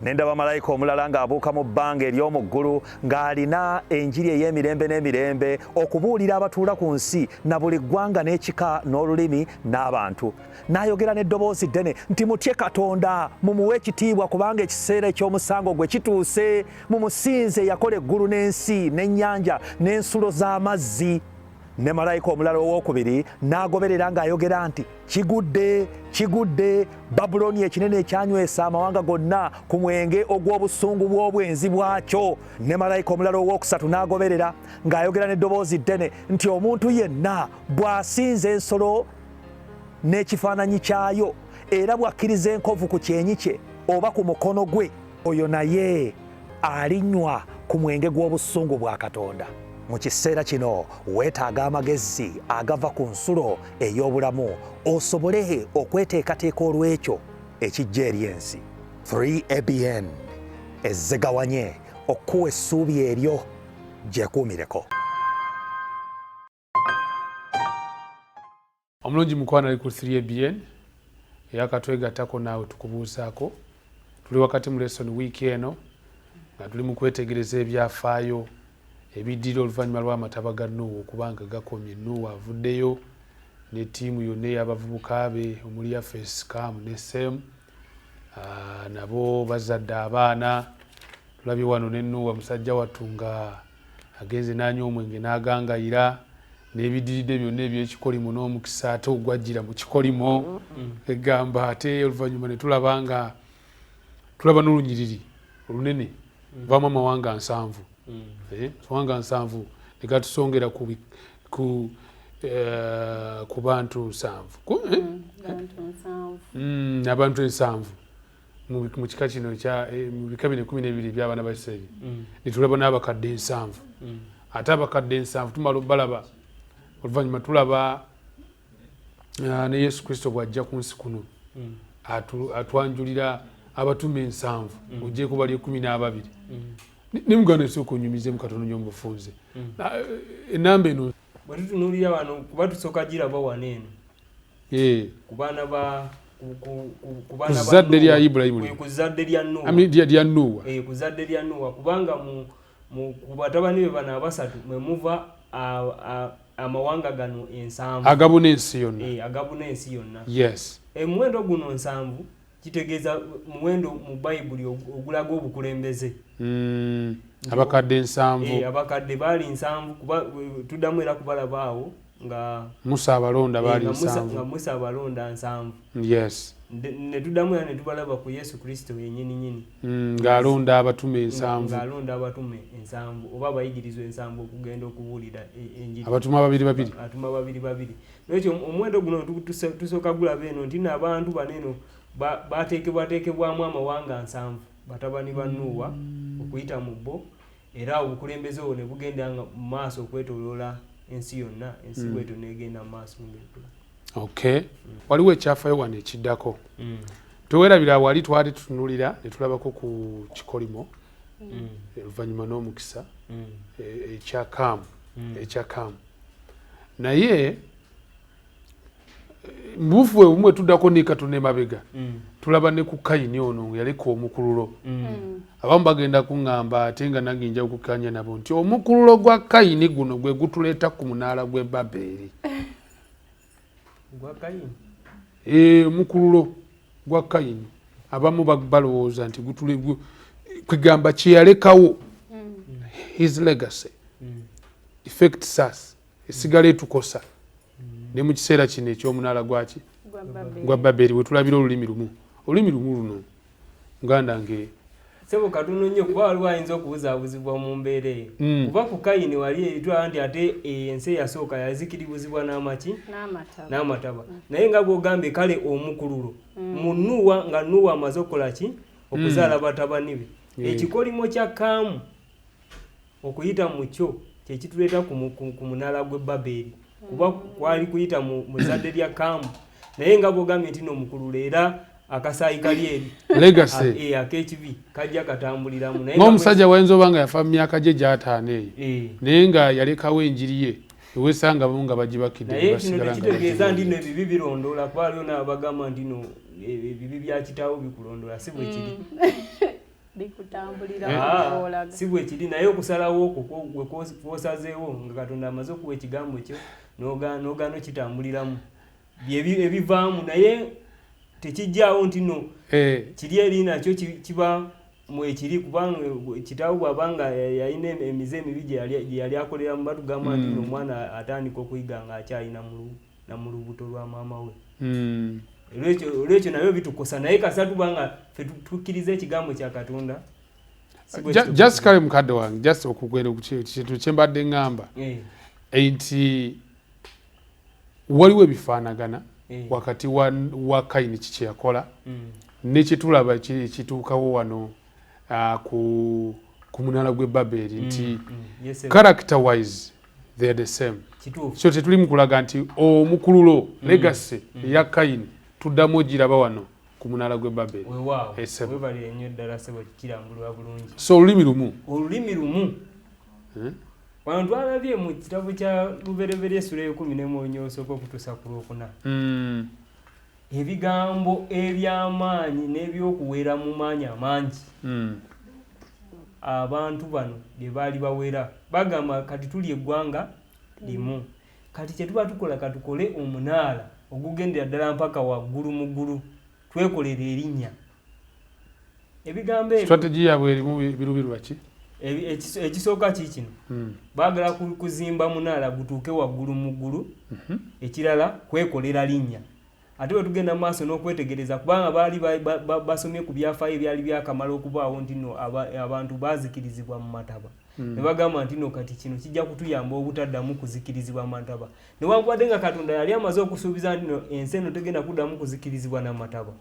Ne ndaba malayika omulala ng'abuuka mu bbanga ery'omu ggulu ng'alina enjiri ey'emirembe n'emirembe okubuulira abatuula ku nsi na buli ggwanga n'ekika n'olulimi n'abantu. N'ayogera n'eddoboozi ddene nti mutye Katonda, mumuwe ekitiibwa, kubanga ekiseera eky'omusango gwe kituuse. Mumusinze eyakola eggulu n'ensi n'ennyanja n'ensulo z'amazzi. Ne malayika omulala owookubiri n'agoberera ng'ayogera nti kigudde, kigudde, Babulooni ekinene ekyanywesa amawanga gonna ku mwenge ogw'obusungu bw'obwenzi bwakyo. Ne malayika omulala owookusatu n'agoberera ng'ayogera n'eddoboozi ddene nti omuntu yenna bw'asinza ensolo n'ekifaananyi kyayo era bw'akkiriza enkovu ku kyenyi kye oba ku mukono gwe, oyo naye alinywa ku mwenge gw'obusungu bwa Katonda. Mu kiseera kino weetaaga amagezi agava ku nsulo ey'obulamu osobole okweteekateeka olw'ekyo ekijja eri ensi. 3ABN ezzegawanye okukuwa essuubi eryo, gyekuumireko. Omulungi mukwano ali ku 3ABN eyakatwegattako naawe tukubuusaako. Tuli wakati mu lesson wiiki eno nga tuli mu kwetegereza ebyafaayo ebiddirira oluvannyuma lw'amataba ga Nuuwa okubanga gakomye. Nuuwa avuddeyo ne ttiimu yonna ey'abavubuka be omuli Yafesi, Kaamu ne Seemu, nabo bazadde abaana. Tulabye wano ne Nuuwa musajja wattu nga agenze n'anywa omwenge n'agangayira n'ebiddiridde byonna eby'ekikolimo n'omukisa ate ogwajjira mu kikolimo. Egamba ate oluvannyuma ne tulaba nga tulaba n'olunyiriri olunene vaamu amawanga 7. Amawanga 7 ne gatusongera ku bantu 7. Abantu 7 mu kika kino mu bika bino 12 eby'abaana ba Isirayiri. Ne tulaba n'abakadde 7. Ate abakadde 7 tumala obalaba oluvannyuma tulaba ne Yesu Kristo bw'ajja ku nsi kuno atwanjulira abatume 7 ogyeko bali 12. Ne muganda esooka onyumizeemu katono nnyo mu bufunze. Ennamba eno bwe tutunuulira wano kuba tusooka giraba wano eno ku baana ba ku zzadde lya Ibulayimu, ku zzadde lya Nuuwa, lya Nuuwa, ku zzadde lya Nuuwa, kubanga ku batabani be bano abasatu mwe muva amawanga gano 7 agabuna ensi yonna, agabuna ensi yonna. Yes. Omuwendo guno 7 kitegeeza muwendo mu Bayibuli ogulaga obukulembeze. Abakadde 7, abakadde baali 7, kuba tuddamu era kubalaba awo nga Musa abalonda baali 7, nga Musa abalonda 7. Yes. Ne tuddamu era ne tubalaba ku Yesu Kristo yennyini nnyini ng'alonda abatume 7, ng'alonda abatume 7 oba abayigirizwa 7 okugenda okubuulira enjiri, abatuma babiri babiri, abatuma babiri babiri. N'ekyo omuwendo guno tusooka gulaba eno nti n'abantu bano eno bateekebwateekebwamu amawanga 7 batabani ba Nuuwa okuyita mu bo, era obukulembeze obwo ne bugenda mu maaso okwetooloola ensi yonna, ensi bwetyo n'egenda mu maaso ng'ekula. Okay. Waliwo ekyafaayo wano ekiddako. Teweerabira wali twali tutunulira ne tulabako ku kikolimo oluvannyuma n'omukisa ekya Kaamu, ekya Kaamu. Naye mubufu bwe bumwe tuddako ne katono emabega tulaba ne ku Kayini ono yaleka omukululo. Abamu bagenda kuŋŋamba ate nga nange nja kukkaanya nabo nti omukululo gwa Kayini guno gwe gutuleeta ku munaala gw'e Babeeri. Gwa Kayini? Omukululo gwa Kayini abamu balowooza nti kwegamba kye yalekawo, his legacy affects us, esigala etukosa ne mu kiseera kino eky'omunaala gwaki gwa Babeeri we tulabira olulimi lumu. Olulimi lumu luno muganda nge Sebo katono nnyo, kuba waliwo ayinza okubuzaabuzibwa mu mbeera eyo. Kuba ku Kayini wali eritwala nti ate ensi eyasooka yazikiribuzibwa n'amaki? N'amataba. Naye nga bw'ogambye kale omukululo mu Nuuwa, nga Nuuwa amaze okukola ki? Okuzaala batabani be. Ekikolimo kya Kaamu okuyita mu kyo kyekituleeta ku munaala gw'e Baberi, kuba kwali kuyita mu zadde lya Kaamu. Naye nga bw'ogambye nti n'omukululo era akasaayi kali eri legacy ak'ekibi kajja katambuliramu. Ng'omusajja wayinza oba nga yafa mu myaka gye gy'ataano eyo, naye nga yalekawo enjiri ye ewesanga bamu nga bagibakidde. Naye kino tekitegeeza nti no ebibi birondoola, kuba waliwo n'abagamba nti no ebibi bya kitaawo bikulondoola. Si bwe kiri. Bikutambulira. Si bwe kiri. Naye okusalawo okwo gwe kwosazeewo nga Katonda amaze okuwa ekigambo kyo, n'ogaana okitambuliramu, ebivaamu. Naye tekijjaawo nti no kiri eri nakyo kiba mwekiri, kubanga kitaawo bw'abanga yalina emize emibi gye yali akoleramu, batugamba nti omwana atandika okuyiga ng'akyalina na mu lubuto lwa maama we. Olwekyo nabyo bitukosa, naye kasa tubanga ffe tukkiriza ekigambo kya Katonda. Just kale mukadde wange, just okugenda kintu kyembadde ŋŋamba nti waliwo ebifaanagana wakati wa Kayini kiki yakola nekyetulaba ekituukawo wano ku munaala gw'e Baberi, nti character wise they are the same. So tetuli mu kulaga nti omukululo, legacy eya Kayini tuddamu ogiraba wano ku munaala gw'e Baberi. So olulimi lumu. Olulimi lumu. Wano twalabye mu kitabo kya Lubereberye essula 11 osooka okutuusa ku 4, ebigambo eby'amaanyi n'ebyokuwera mu maanyi amangi abantu bano bye baali bawera. Bagamba kati tuli eggwanga limu, kati kyetuba tukola katukole omunaala ogugendera ddala mpaka waggulu mu ggulu, twekolere erinnya. Ebigambo ebyo Strategy yaabwe erimu birubirwa ki? Ekisooka kiikino: baagala kuzimba munaala gutuuke waggulu mu ggulu. Ekirala kwekolera linnya. Ate bwe tugenda mu maaso n'okwetegereza, kubanga baali basomye ku byafaayo ebyali byakamala okubaawo nti no abantu baazikirizibwa mu mataba, ne bagamba nti no kati kino kijja kutuyamba obutaddamu kuzikirizibwa mu mataba, newankubadde nga Katonda yali amaze okusuubiza nti no ensi eno tegenda kuddamu kuzikirizibwa n'amataba.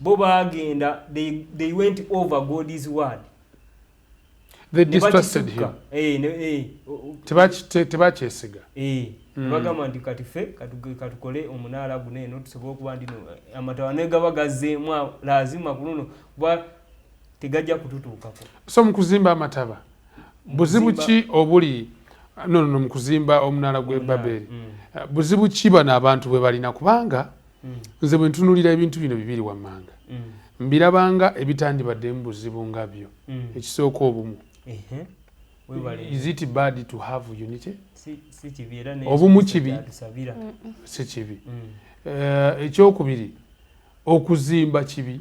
Bo baagenda, they went over God's word. They Ne distrusted him. bakisukka. Tebakyesiga. Nebagamba nti kati ffe katukole omunaala guno eno tusobole okuba nti no amataba ne gaba gazzeemu lazima ku luno kuba tegajja kututuukako. So mu kuzimba amataba, buzibu ki obuli no mu kuzimba omunaala gw'e Baberi? Buzibu ki bano abantu bwe balina? Kubanga nze bwe ntunuulira ebintu bino bibiri wammanga, mbirabanga ebitandibaddemu buzibu nga byo. Ekisooka, obumu. Webale. Is it bad to have unity? Si kibi era ne Obumu Yesu kibi? atusabira. Si kibi. Ekyokubiri, okuzimba kibi?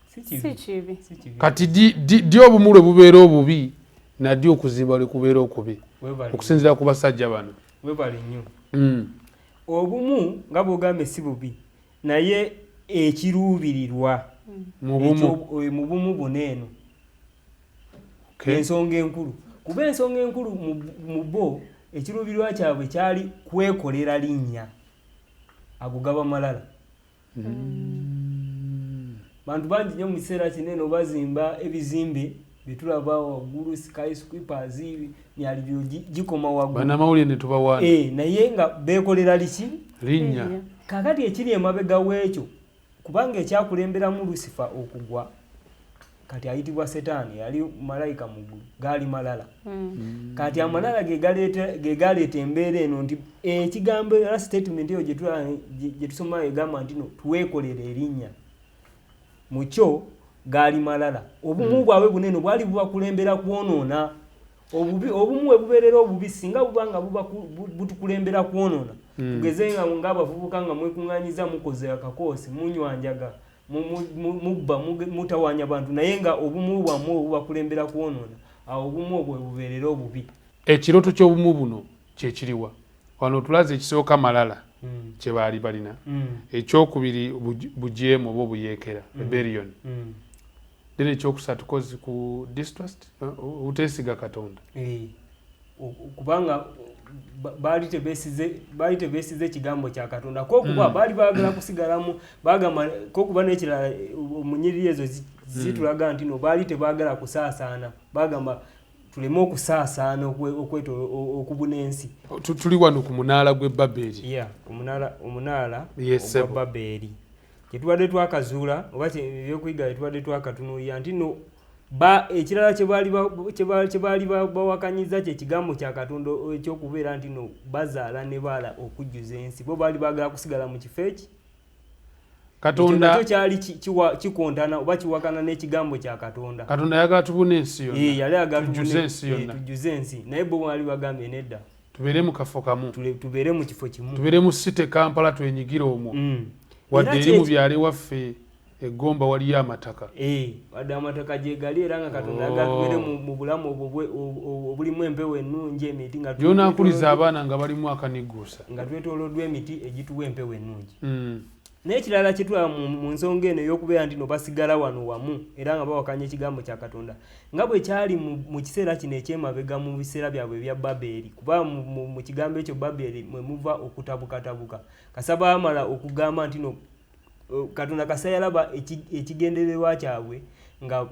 Si kibi. Si kibi. Si kibi. Kati di obumu lwe bubeera obubi, naddi okuzimba lwe kubeera okubi, Webale. okusinziira ku basajja bano? Webale nnyo. Obumu nga bw'ogambye si bubi, naye ekiruubirirwa Mu bumu. Mu bumu buno eno ensonga enkulu, kuba ensonga enkulu mu bo ekiruubirirwa kyabwe kyali kwekolera linnya. Ago gaba malala. Bantu bangi nnyo mu kiseera kino eno bazimba ebizimbe byetulaba waggulu, skyscrapers, myaliriro gikoma waggulu. Bannamawulire ne tubawaana. Naye nga beekolera liki? Linnya. Kaakati ekiri emabega w'ekyo, kubanga ekyakulemberamu Lusifa okugwa, kati ayitibwa Setaani, yali malayika mu ggulu, gaali malala. Kati amalala ge galeeta embeera eno nti ekigambo era statement eyo gye tusoma egamba nti no twekolera erinnya, mu kyo gaali malala. Obumu bwabwe bunene bwali bubakulembera kwonoona. Obumu we bubeerera obubi singa buba nga butukulembera kwonoona. Tugeze ng'abavubuka nga mwekuŋŋaanyiza, mukoze akakoosi, munywa njaga, mubba, mutawaanya bantu, naye nga obumu bwammwe obubakulembera kwonoona, awo obumu obwo we bubeerera obubi. Ekirooto ky'obumu buno kyekiriwa? Wano tulaze ekisooka, malala kye baali balina. Ekyokubiri, bujeemu oba obuyeekera, rebellion. Then ekyokusatu kozi ku distrust, obuteesiga Katonda. Kubanga baali tebeesize ekigambo kya Katonda, kokuba baali baagala kusigalamu, bagamba kokuba n'ekirala mu nnyiriri ezo zitulaga nti no baali tebaagala kusaasaana, bagamba tuleme okusaasaana okubuna ensi. Tuli wano ku munaala gw'e Baberi. Yeah, omunaala ogwa Baberi kyetubadde twakazuula oba ebyokuyiga byetubadde twakatunuulira nti no ekirala kye baali bawakanyiza kye kigambo kya Katonda ekyokubeera nti no bazaala ne baala okujjuza ensi. Bo baali baagala kusigala mu kifo eki Katonda nakyo kyali kikontana oba kiwakana n'ekigambo kya Katonda. Katonda ayagala tubune ensi yonna. Yali ayagala tujjuze ensi yonna. Tujjuze ensi. Naye bo baali bagambye nedda. Tubeere mu kafo kamu. Tubeere mu kifo kimu. Tubeere mu city Kampala twenyigire omwo. Wadde eri mu byalo ewaffe egomba waliyo amataka. Wadde amataka gye gali era nga Katonda ayagala tubeere mu bulamu obulimu empewo ennungi, emiti nga gy'onaakuliza abaana nga balimu akanigguusa. Nga twetooloddwa emiti egituwa empewo ennungi. Naye ekirala kye tulaba mu nsonga eno ey'okubeera nti no basigala wano wamu era nga bawakanya ekigambo kya Katonda nga bwe kyali mu kiseera kino eky'emabega mu biseera byabwe ebya Baberi, kuba mu kigambo ekyo Baberi mwe muva okutabukatabuka. Kasa baamala okugamba nti no Katonda kasa yalaba ekigendererwa kyabwe nga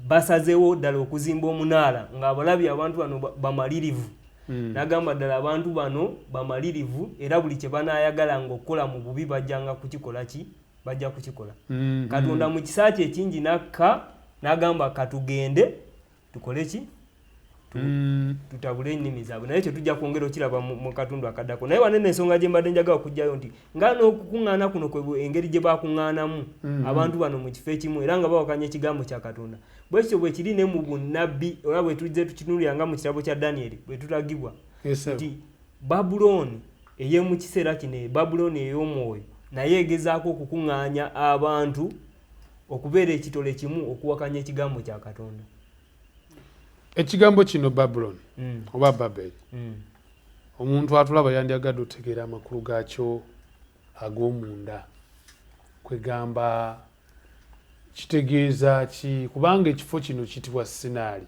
basazeewo ddala okuzimba omunaala ng'abalabye abantu bano bamalirivu. N'agamba ddala abantu bano bamalirivu era buli kye banaayagalanga okukola mu bubi bajjanga kukikola ki? Bajja kukikola. Katonda mu kisa kye ekingi n'akka n'agamba katugende tukole ki? Tutabule ennimi zaabwe. Naye ekyo tujja kwongera okiraba mu katundu akaddako. Naye wano ensonga gye mbadde njagala okuggyayo nti nga n'okukuŋŋaana kuno kwe engeri gye baakuŋŋaanamu abantu bano mu kifo ekimu era nga bawakanya ekigambo kya Katonda. Bwe kityo bwe kiri ne mu bunnabbi oba bwe tujje tukitunulira nga mu kitabo kya Danyeri bwe tulagibwa nti Babulooni ey'omu kiseera kino, Babulooni ey'omwoyo naye egezaako okukuŋŋaanya abantu okubeera ekitole kimu okuwakanya ekigambo kya Katonda. Ekigambo kino Babuloni oba Babeli, omuntu atulaba yandyagadde otegeera amakulu gaakyo ag'omunda, kwegamba kitegeeza ki? Kubanga ekifo kino kiyitibwa Sinaali,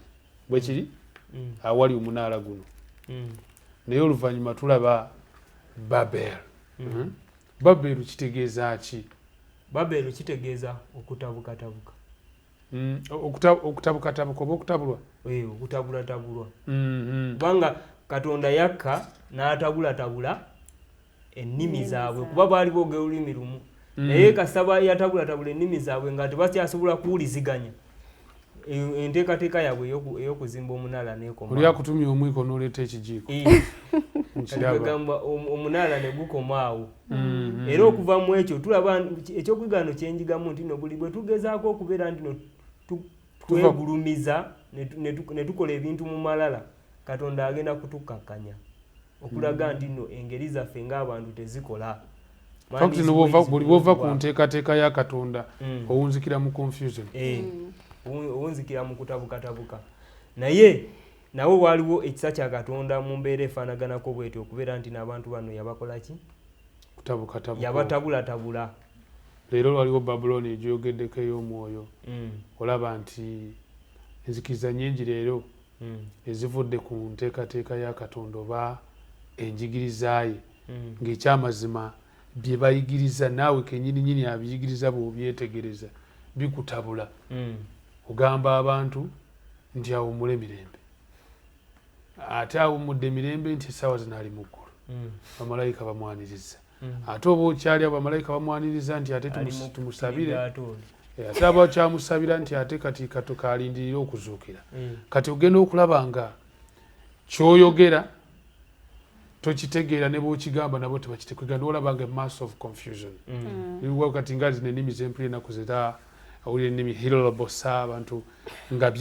bwe kiri awali omunaala guno, naye oluvannyuma tulaba Babel. Babel kitegeeza ki? Babel kitegeeza okutabukatabuka. Okutabukatabuka oba okutabulwa? Okutabulatabulwa. Kubanga Katonda yakka n'atabulatabula ennimi zaabwe kuba baali boogera olulimi lumu. Naye kasaba yatabulatabula ennimi zaabwe nga tebakyasobola kuwuliziganya. Enteekateeka yaabwe ey'okuzimba omunaala n'ekoma. Oli akutumye omwiko n'oleeta ekijiiko. Kati omunaala ne gukoma awo. Era okuva mu ekyo tulaba ekyokuyiga no kyenjigamu nti no buli bwe tugezaako okubeera nti no twegulumiza ne tukola ebintu mu malala, Katonda agenda kutukkakkanya okulaga nti no engeri zaffe ng'abantu tezikola. Buli bw'ova ku nteekateeka ya Katonda owunzikira mu confusion. Owunzikira mu kutabukatabuka. Naye nawe waliwo ekisa kya Katonda mu mbeera efaanaganako bw'etyo okubeera nti n'abantu bano yabakola ki? Kutabukatabuka. Yabatabulatabula. Leero waliwo Babulooni egyogeddeko ey'omwoyo. Olaba nti enzikiriza nnyingi leero ezivudde ku nteekateeka ya Katonda oba enjigiriza ye ng'ekyamazima bye bayigiriza naawe kennyini nnyini abiyigiriza bw'obyetegereza bikutabula. Ogamba abantu nti awummule mirembe, ate awummudde mirembe nti essaawa zino ali mu ggulu, bamalayika bamwaniriza. Ate oba okyali abo bamalayika bamwaniriza nti ate tumusabire, ate aba okyamusabira nti ate kati katukalindirire okuzuukira. Kati ogenda okulaba nga ky'oyogera tokitegeera ne bw'okigamba nabo tebakitegeera, olaba nga mass of confusion. Kati nga zino ennimi z'empulira ennaku zera awulira ennimi hirolobosa abantu nga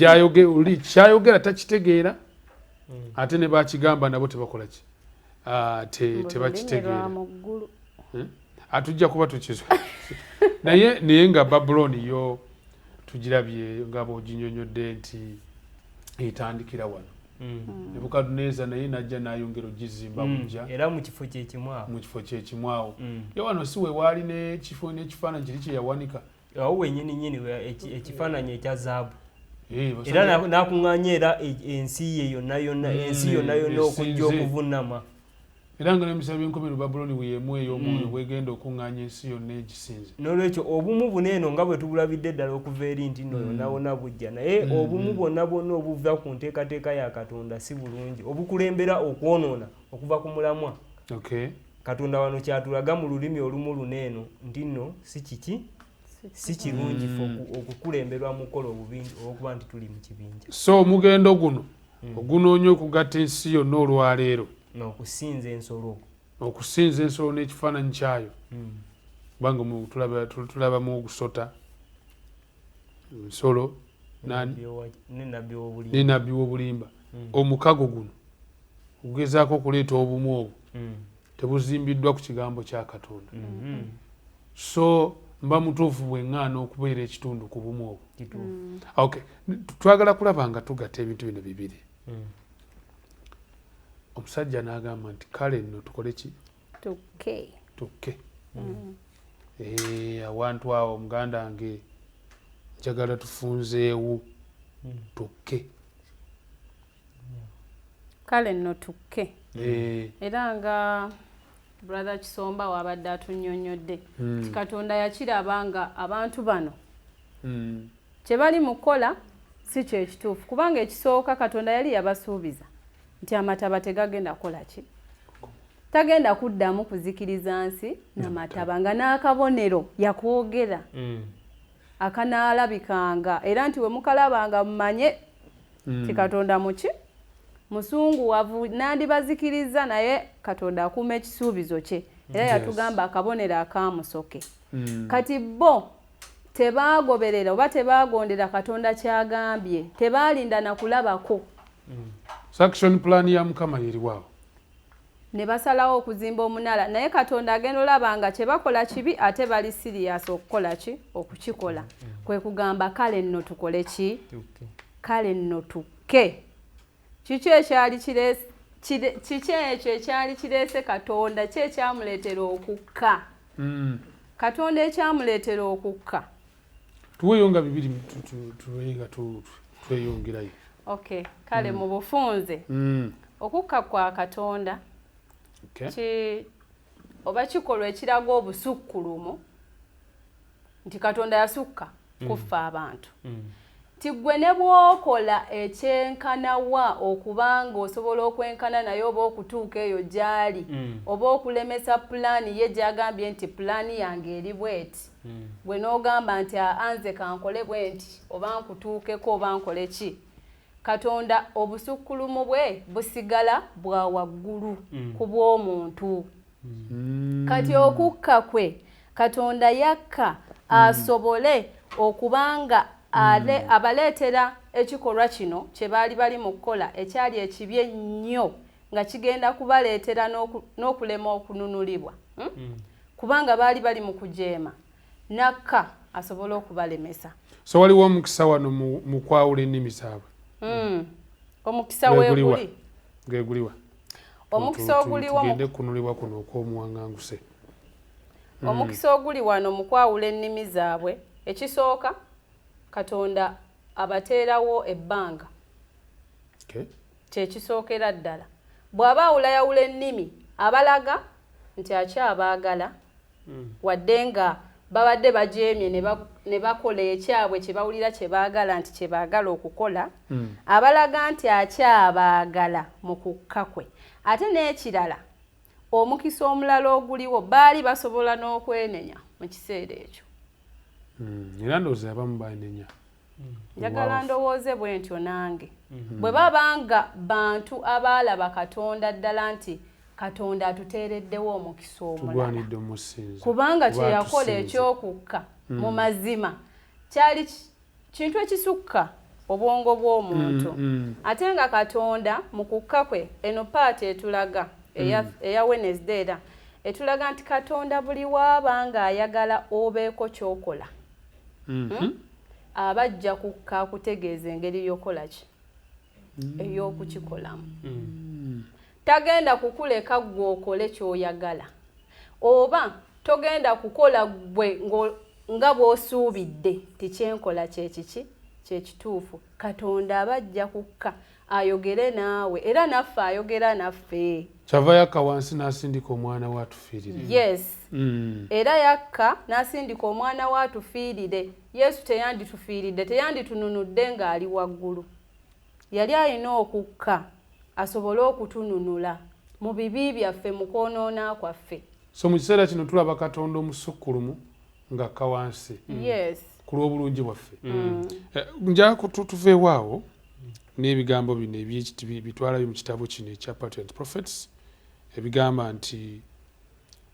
oli kyayogera takitegeera, ate ne bakigamba nabo tebakola ki? Tebakitegeera. Atujja kuba tukizwa. Naye nga Babulooni yo tugirabye nga bw'oginyonnyodde nti etandikira wano. Nebukadduneeza naye n'ajja n'ayongera ogizimba bujja. Era mu kifo kye kimu awo. Mu kifo kye kimu awo. Ye wano si we waali n'ekifo n'ekifaananyi kiri kye yawanika. Awo wennyini nnyini ekifaananyi ekya zaabu. Era n'akuŋŋaanya era ensi ye yonna yonna, ensi yonna yonna okujja okuvunama. Era nga n'ebiseera by'enkomerero Babulooni bwe y'emu ey'omwoyo bwegenda okuŋŋaanya ensi yonna egisinze. N'olwekyo obumu buno eno nga bwe tubulabidde ddala okuva eri nti nno yonna wonna bujja, naye obumu bwonna bwonna obuva ku nteekateeka ya Katonda si bulungi, obukulembera okwonoona okuva ku mulamwa. Katonda wano kyatulaga mu lulimi olumu luno eno nti nno si kiki, si kirungi ffe okukulemberwa mu kukola obubi olw'okuba nti tuli mu kibinja. So omugendo guno ogunoonya okugatta ensi yonna olwaleero n'okusinza ensolo, okusinza ensolo n'ekifaananyi kyayo, kubanga tulabamu ogusota, ensolo ne nabbi w'obulimba. Omukago guno ogugezaako okuleeta obumu obwo tebuzimbiddwa ku kigambo kya Katonda. So mba mutuufu bwe ŋŋaana okubeera ekitundu ku bumu obwo. Okay, twagala kulaba nga tugatta ebintu bino bibiri. Omusajja n'agamba nti kale nno tukole ki? Tukke. Tukke. Awantu awo muganda wange njagala tufunzeewo tukke. Kale nno tukke. Era nga Brother Kisomba wabadde atunnyonnyodde, Katonda yakiraba nga abantu bano kye bali mu kukola si kyekituufu, kubanga ekisooka Katonda yali yabasuubiza nti amataba tegagenda kukola ki, tagenda kuddamu kuzikiriza nsi n'amataba, nga n'akabonero yakwogera akanaalabikanga, era nti we mukalabanga mumanye ti Katonda muki musunguwavu, nandibazikiriza, naye Katonda akuuma ekisuubizo kye. Era yatugamba akabonero akamusoke. Kati bo tebaagoberera oba tebaagondera Katonda kyagambye, tebaalinda na kulabako. Action plan ya Mukama yeriwaawo. Ne basalawo okuzimba omunala, naye Katonda agenda olaba nga kye bakola kibi, ate bali serious okukola ki, okukikola. Kwe kugamba kale nno tukole ki, kale nno tukke. Kiki ekyali kiki ekyo ekyali kireese Katonda, ki ekyamuleetera okukka? Katonda ekyamuleetera okukka. Tuweeyo nga bibiri tuwe nga tweyongerayo. Okay, kale mu bufunze okukka kwa Katonda oba kikolwa ekiraga obusukkulumu nti Katonda yasukka kuffa abantu. Nti ggwe ne bw'okola ekyenkanawa okubanga osobola okwenkana naye oba okutuuka eyo gy'ali, oba okulemesa pulaani ye gy'agambye nti pulaani yange eri bw'eti, gwe n'ogamba nti aa nze kankole bwe nti oba nkutuukeko oba nkole ki, Katonda obusukkulumu bwe busigala bwa waggulu ku bw'omuntu. Kati okukka kwe Katonda yakka asobole okubanga abaleetera ekikolwa kino kye baali bali mu kukola ekyali ekibi ennyo, nga kigenda kubaleetera n'okulema okununulibwa, kubanga baali bali mu kujeema, nakka asobole okubalemesa. So waliwo omukisa wano mu kwawula ennimi zaabwe. Omukisa weeguli. Geeguliwa. Omukisa oguliwo tugende kunulibwa kuno okw'omuwaŋŋanguse. Omukisa oguli wano mu kwawula ennimi zaabwe, ekisooka Katonda abateerawo ebbanga. Kyekisookera ddala. Bw'aba awulayawula ennimi, abalaga nti akyabaagala, wadde nga babadde bajeemye ne bakola ekyabwe kye bawulira kye baagala nti kye baagala okukola, abalaga nti akyabaagala mu kukka kwe. Ate n'ekirala, omukisa omulala oguliwo, baali basobola n'okwenenya mu kiseera ekyo. Era ndowooza abamu banenya. Njagala ndowooze bwe ntyo nange. Bwe baba nga bantu abaalaba Katonda ddala nti Katonda atuteereddewo omukisa omulala. Tugwanidde omusinza. Kubanga kye yakola eky'okukka mu mazima kyali kintu ekisukka obwongo bw'omuntu. Ate nga Katonda mu kukka kwe, eno paati etulaga eya Wednesday era etulaga nti Katonda buli waaba ng'ayagala obeeko ky'okola, aba ajja kukka akutegeeza engeri y'okola ki ey'okukikolamu. Tagenda kukuleka ggwe okole ky'oyagala, oba togenda kukola ggwe nga bw'osuubidde ti kyenkola kyekiki kyekituufu, Katonda aba ajja kukka ayogere naawe, era naffe ayogera naffe. Kyava yakka wansi n'asindika omwana we atufiirire. Yes. Era yakka n'asindika omwana we atufiirire. Yesu teyanditufiiridde, teyanditununudde ng'ali waggulu. Yali alina okukka asobole okutununula mu bibi byaffe, mu kwonoona kwaffe. So mu kiseera kino tulaba Katonda omusukkulumu ng'akka wansi. Yes. Ku lw'obulungi bwaffe. Njagala tuveewo awo n'ebigambo bino bitwalayo mu kitabo kino ekya Patriarchs and Prophets, ebigamba nti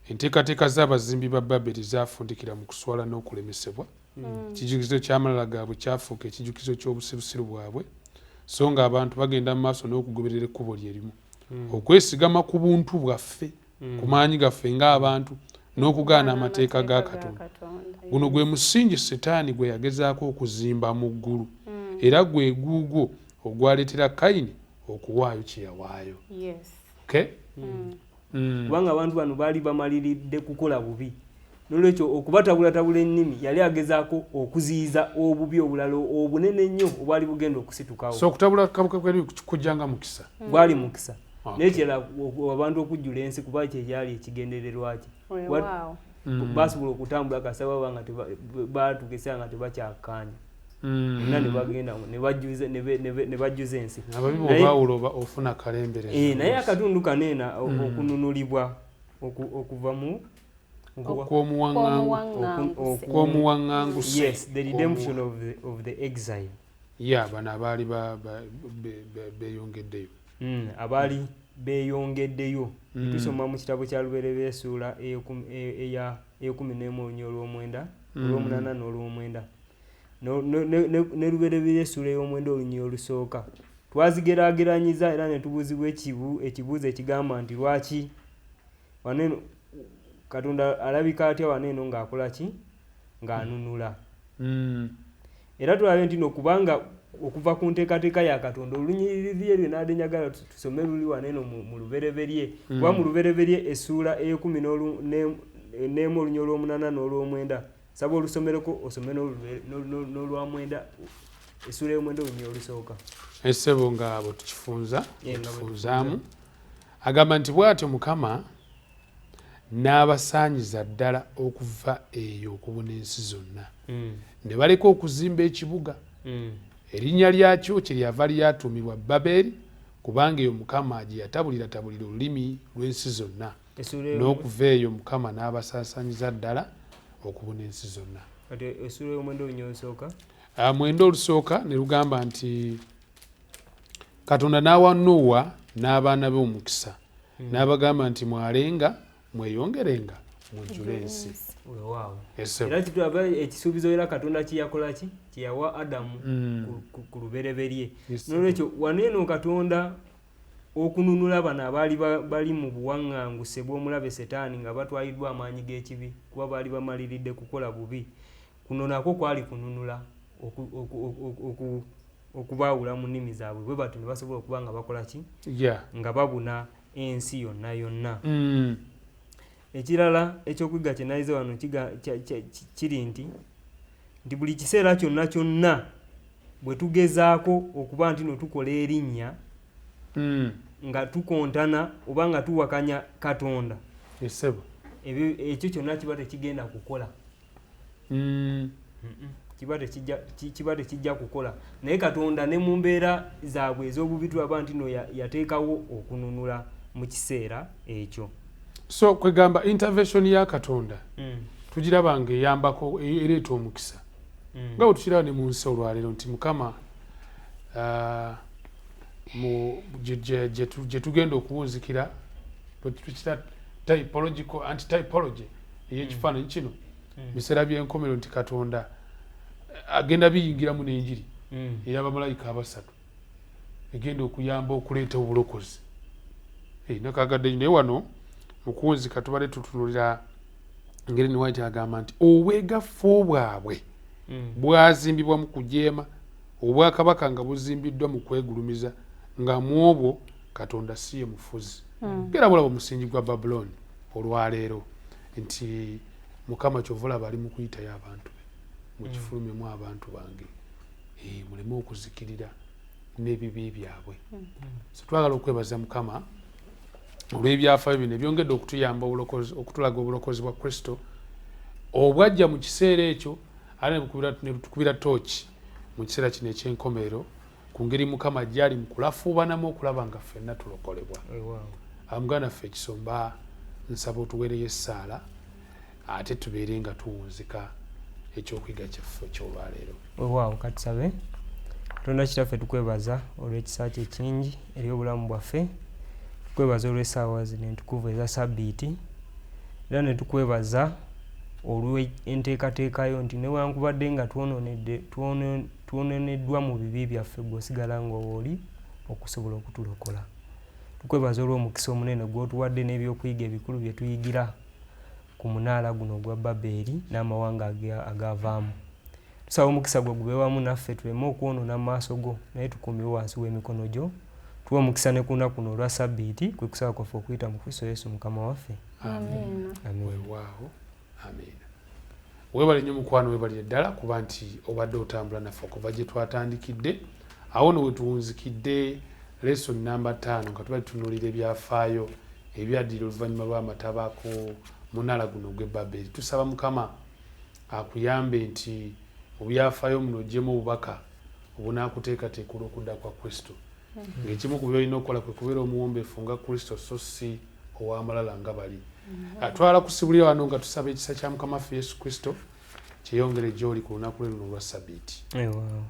enteekateeka z'abazimbi ba Baberi zaafundikira mu kuswala n'okulemesebwa. Ekijjukizo ky'amalala gaabwe kyafuuka ekijjukizo ky'obusirusiru bwabwe, so ng'abantu bagenda mu maaso n'okugoberera ekkubo lye limu. Okwesigama ku buntu bwaffe, ku maanyi gaffe ng'abantu, n'okugaana amateeka ga Katonda. Guno gwe musingi Setaani gwe yagezaako okuzimba mu ggulu, era gwe guugwo ogwaleetera Kayini okuwaayo kye yawaayo. Yes. Okay? Kubanga abantu bano baali bamaliridde kukola bubi. Nolwekyo okubatabulatabula ennimi yali agezaako okuziyiza obubi obulala obunene ennyo obwali bugenda okusitukawo. So okutabula kw'ennimi kujjanga mukisa. Gwali mukisa. N'ekirala abantu okujjula ensi kuba kye kyali ekigendererwa kye. Basobola okutambula kasita baba nga batuuka nga tebakyakkaanya. Bonna ne bagenda ne bajjuza ensi. Ababi bw'obaawula oba ofuna kalembereza. Naye akatundu kano eno okununulibwa okuva mu Kw'omuwaŋŋanguse. Yes, the redemption of the exile. Ya bano abaali beeyongeddeyo. Abaali beeyongeddeyo. Tusoma mu kitabo kya Lubereberye essuula eya 11 olunyiriri olw'omwenda, olw'omunaana n'olw'omwenda. Ne Lubereberye essuula ey'omwenda olunyiriri olusooka. Twazigeraageranyiza era ne tubuuzibwa ekibuuzo ekigamba nti lwaki wano eno Katonda alabika atya wano eno ng'akola ki? Ng'anunula. Era tulabe nti no kubanga okuva ku nteekateeka ya Katonda olunyiriri lwe naadde njagala tusome luli wano eno mu Lubereberye. Kuba mu Lubereberye essuula ey'ekumi n'emu olunyiriri olw'omunaana n'olw'omwenda. Saba olusomereko osome n'olwamwenda, essuula ey'omwenda olunyiriri olusooka. Essebo nga bwe tukifunza, Nga bwe tufunzaamu. Agamba nti bw'atyo Mukama n'abasaanyiza ddala okuva eyo okubuna ensi zonna. Ne baleka okuzimba ekibuga. Erinnya lyakyo kyeryava lyatuumibwa Baberi, kubanga eyo Mukama gye yatabuliratabulira olulimi lw'ensi zonna. N'okuva eyo Mukama n'abasaasaanyiza ddala okubuna ensi zonna. Kati essuula y'omwenda olunyiriri olusooka? Mwenda olusooka ne lugamba nti Katonda n'awa Nuuwa n'abaana be omukisa, n'abagamba nti mwalenga mweyongerenga mujjule ensi. Weewaawo. Ese. Era kitulaba ekisuubizo era Katonda kye yakola ki? Kye yawa Adamu ku lubereberye. Noolwekyo wano eno Katonda okununula bano abaali bali mu buwaŋŋanguse bw'omulabe Setaani nga batwaliddwa amaanyi g'ekibi kuba baali bamaliridde kukola bubi. Kuno nakwo kwali kununula okubaawula mu nnimi zaabwe bwe batyo ne basobola okuba nga bakola ki? Nga babuna ensi yonna yonna. Ekirala ekyokuyiga kye nayize wano kiri nti buli kiseera kyonna kyonna bwe tugezaako okuba nti no tukola erinnya nga tukontana oba nga tuwakanya Katonda, ekyo kyonna kiba tekigenda kukola. Kiba tekijja kukola. Naye Katonda ne mu mbeera zaabwe ez'obubi tulaba nti no yateekawo okununula mu kiseera ekyo. So kwegamba intervention ya Katonda tugiraba ng'eyambako, ereeta omukisa. Nga bwe tukiraba ne mu nsi olwaleero nti Mukama gye tugenda okuwunzikira, tukita typological anti-typology ey'ekifaananyi kino, biseera by'enkomerero nti Katonda agenda biyingiramu n'enjiri ey'abamalayika abasatu egenda okuyamba okuleeta obulokozi. Nakagadde naye wano mu kuwunzika tubadde tutunulira engeri ne White agamba nti obwegaffu bwabwe bwazimbibwa mu kujeema, obwakabaka nga buzimbiddwa mu kwegulumiza, nga mu obwo Katonda si ye mufuzi. Era bulaba omusingi gwa Babuloni olwaleero nti Mukama kyova olaba ali mu kuyitayo abantu be, mukifulumyemu abantu bange, muleme okuzikirira n'ebibi byabwe. So twagala okwebaza Mukama olw'ebyafaayo bino ebyongedde okutuyamba okutulaga obulokozi bwa Kristo obwajja mu kiseera ekyo, ate ne butukubira tooki mu kiseera kino eky'enkomerero ku ngeri Mukama gy'ali mu kulafuubanamu okulaba nga ffenna tulokolebwa. Muganda ffe Ekisomba, nsaba otuweereyo essaala ate tubeere nga tuwunzika ekyokuyiga kyaffe eky'olwaleero. Weewaawo, katusabe. Katonda Kitaffe, tukwebaza olw'ekisa kyo ekingi eri obulamu bwaffe. Tukwebaza olw'essaawa zino entukuvu eza sabbiiti, era ne tukwebaza olw'enteekateekayo nti newankubadde nga twonooneddwa mu bibi byaffe, ggwe osigala nga wooli okusobola okutulokola. Tukwebaza olw'omukisa omunene gw'otuwadde n'ebyokuyiga ebikulu bye tuyigira ku munaala guno ogwa Babeeri n'amawanga agavaamu. Tusaba omukisa gwo gube wamu naffe, tuleme okwonoona mu maaso go, naye tukuumibwe wansi w'emikono gyo. Tuwe omukisa ne ku lunaku luno olwa sabbiiti, kwe kusaba kwaffe okuyita mu Kristo Yesu Mukama waffe. Amiina. Weewaawo, amiina. Weebale nnyo mukwano, weebalire ddala kuba nti obadde otambula naffe okuva gye twatandikidde. Awo no wetuwunzikidde lesson namba 5 nga tubadde tutunuulira ebyafaayo ebyaddirira oluvannyuma lw'amataba ku munaala guno ogw'e Baberi. Tusaba Mukama akuyambe nti mu byafaayo muno oggyemu obubaka obunaakuteekateeka olw'okudda kwa Kristo. Ng'ekimu ku by'olina okukola kwe kubeera omuwombeefu nga Kristo, so si ow'amalala nga bali. Twala kusibulira wano nga tusaba ekisa kya Mukama waffe Yesu Kristo kyeyongere gy'oli ku lunaku lwe luno olwa Sabbiiti. Weewaawo.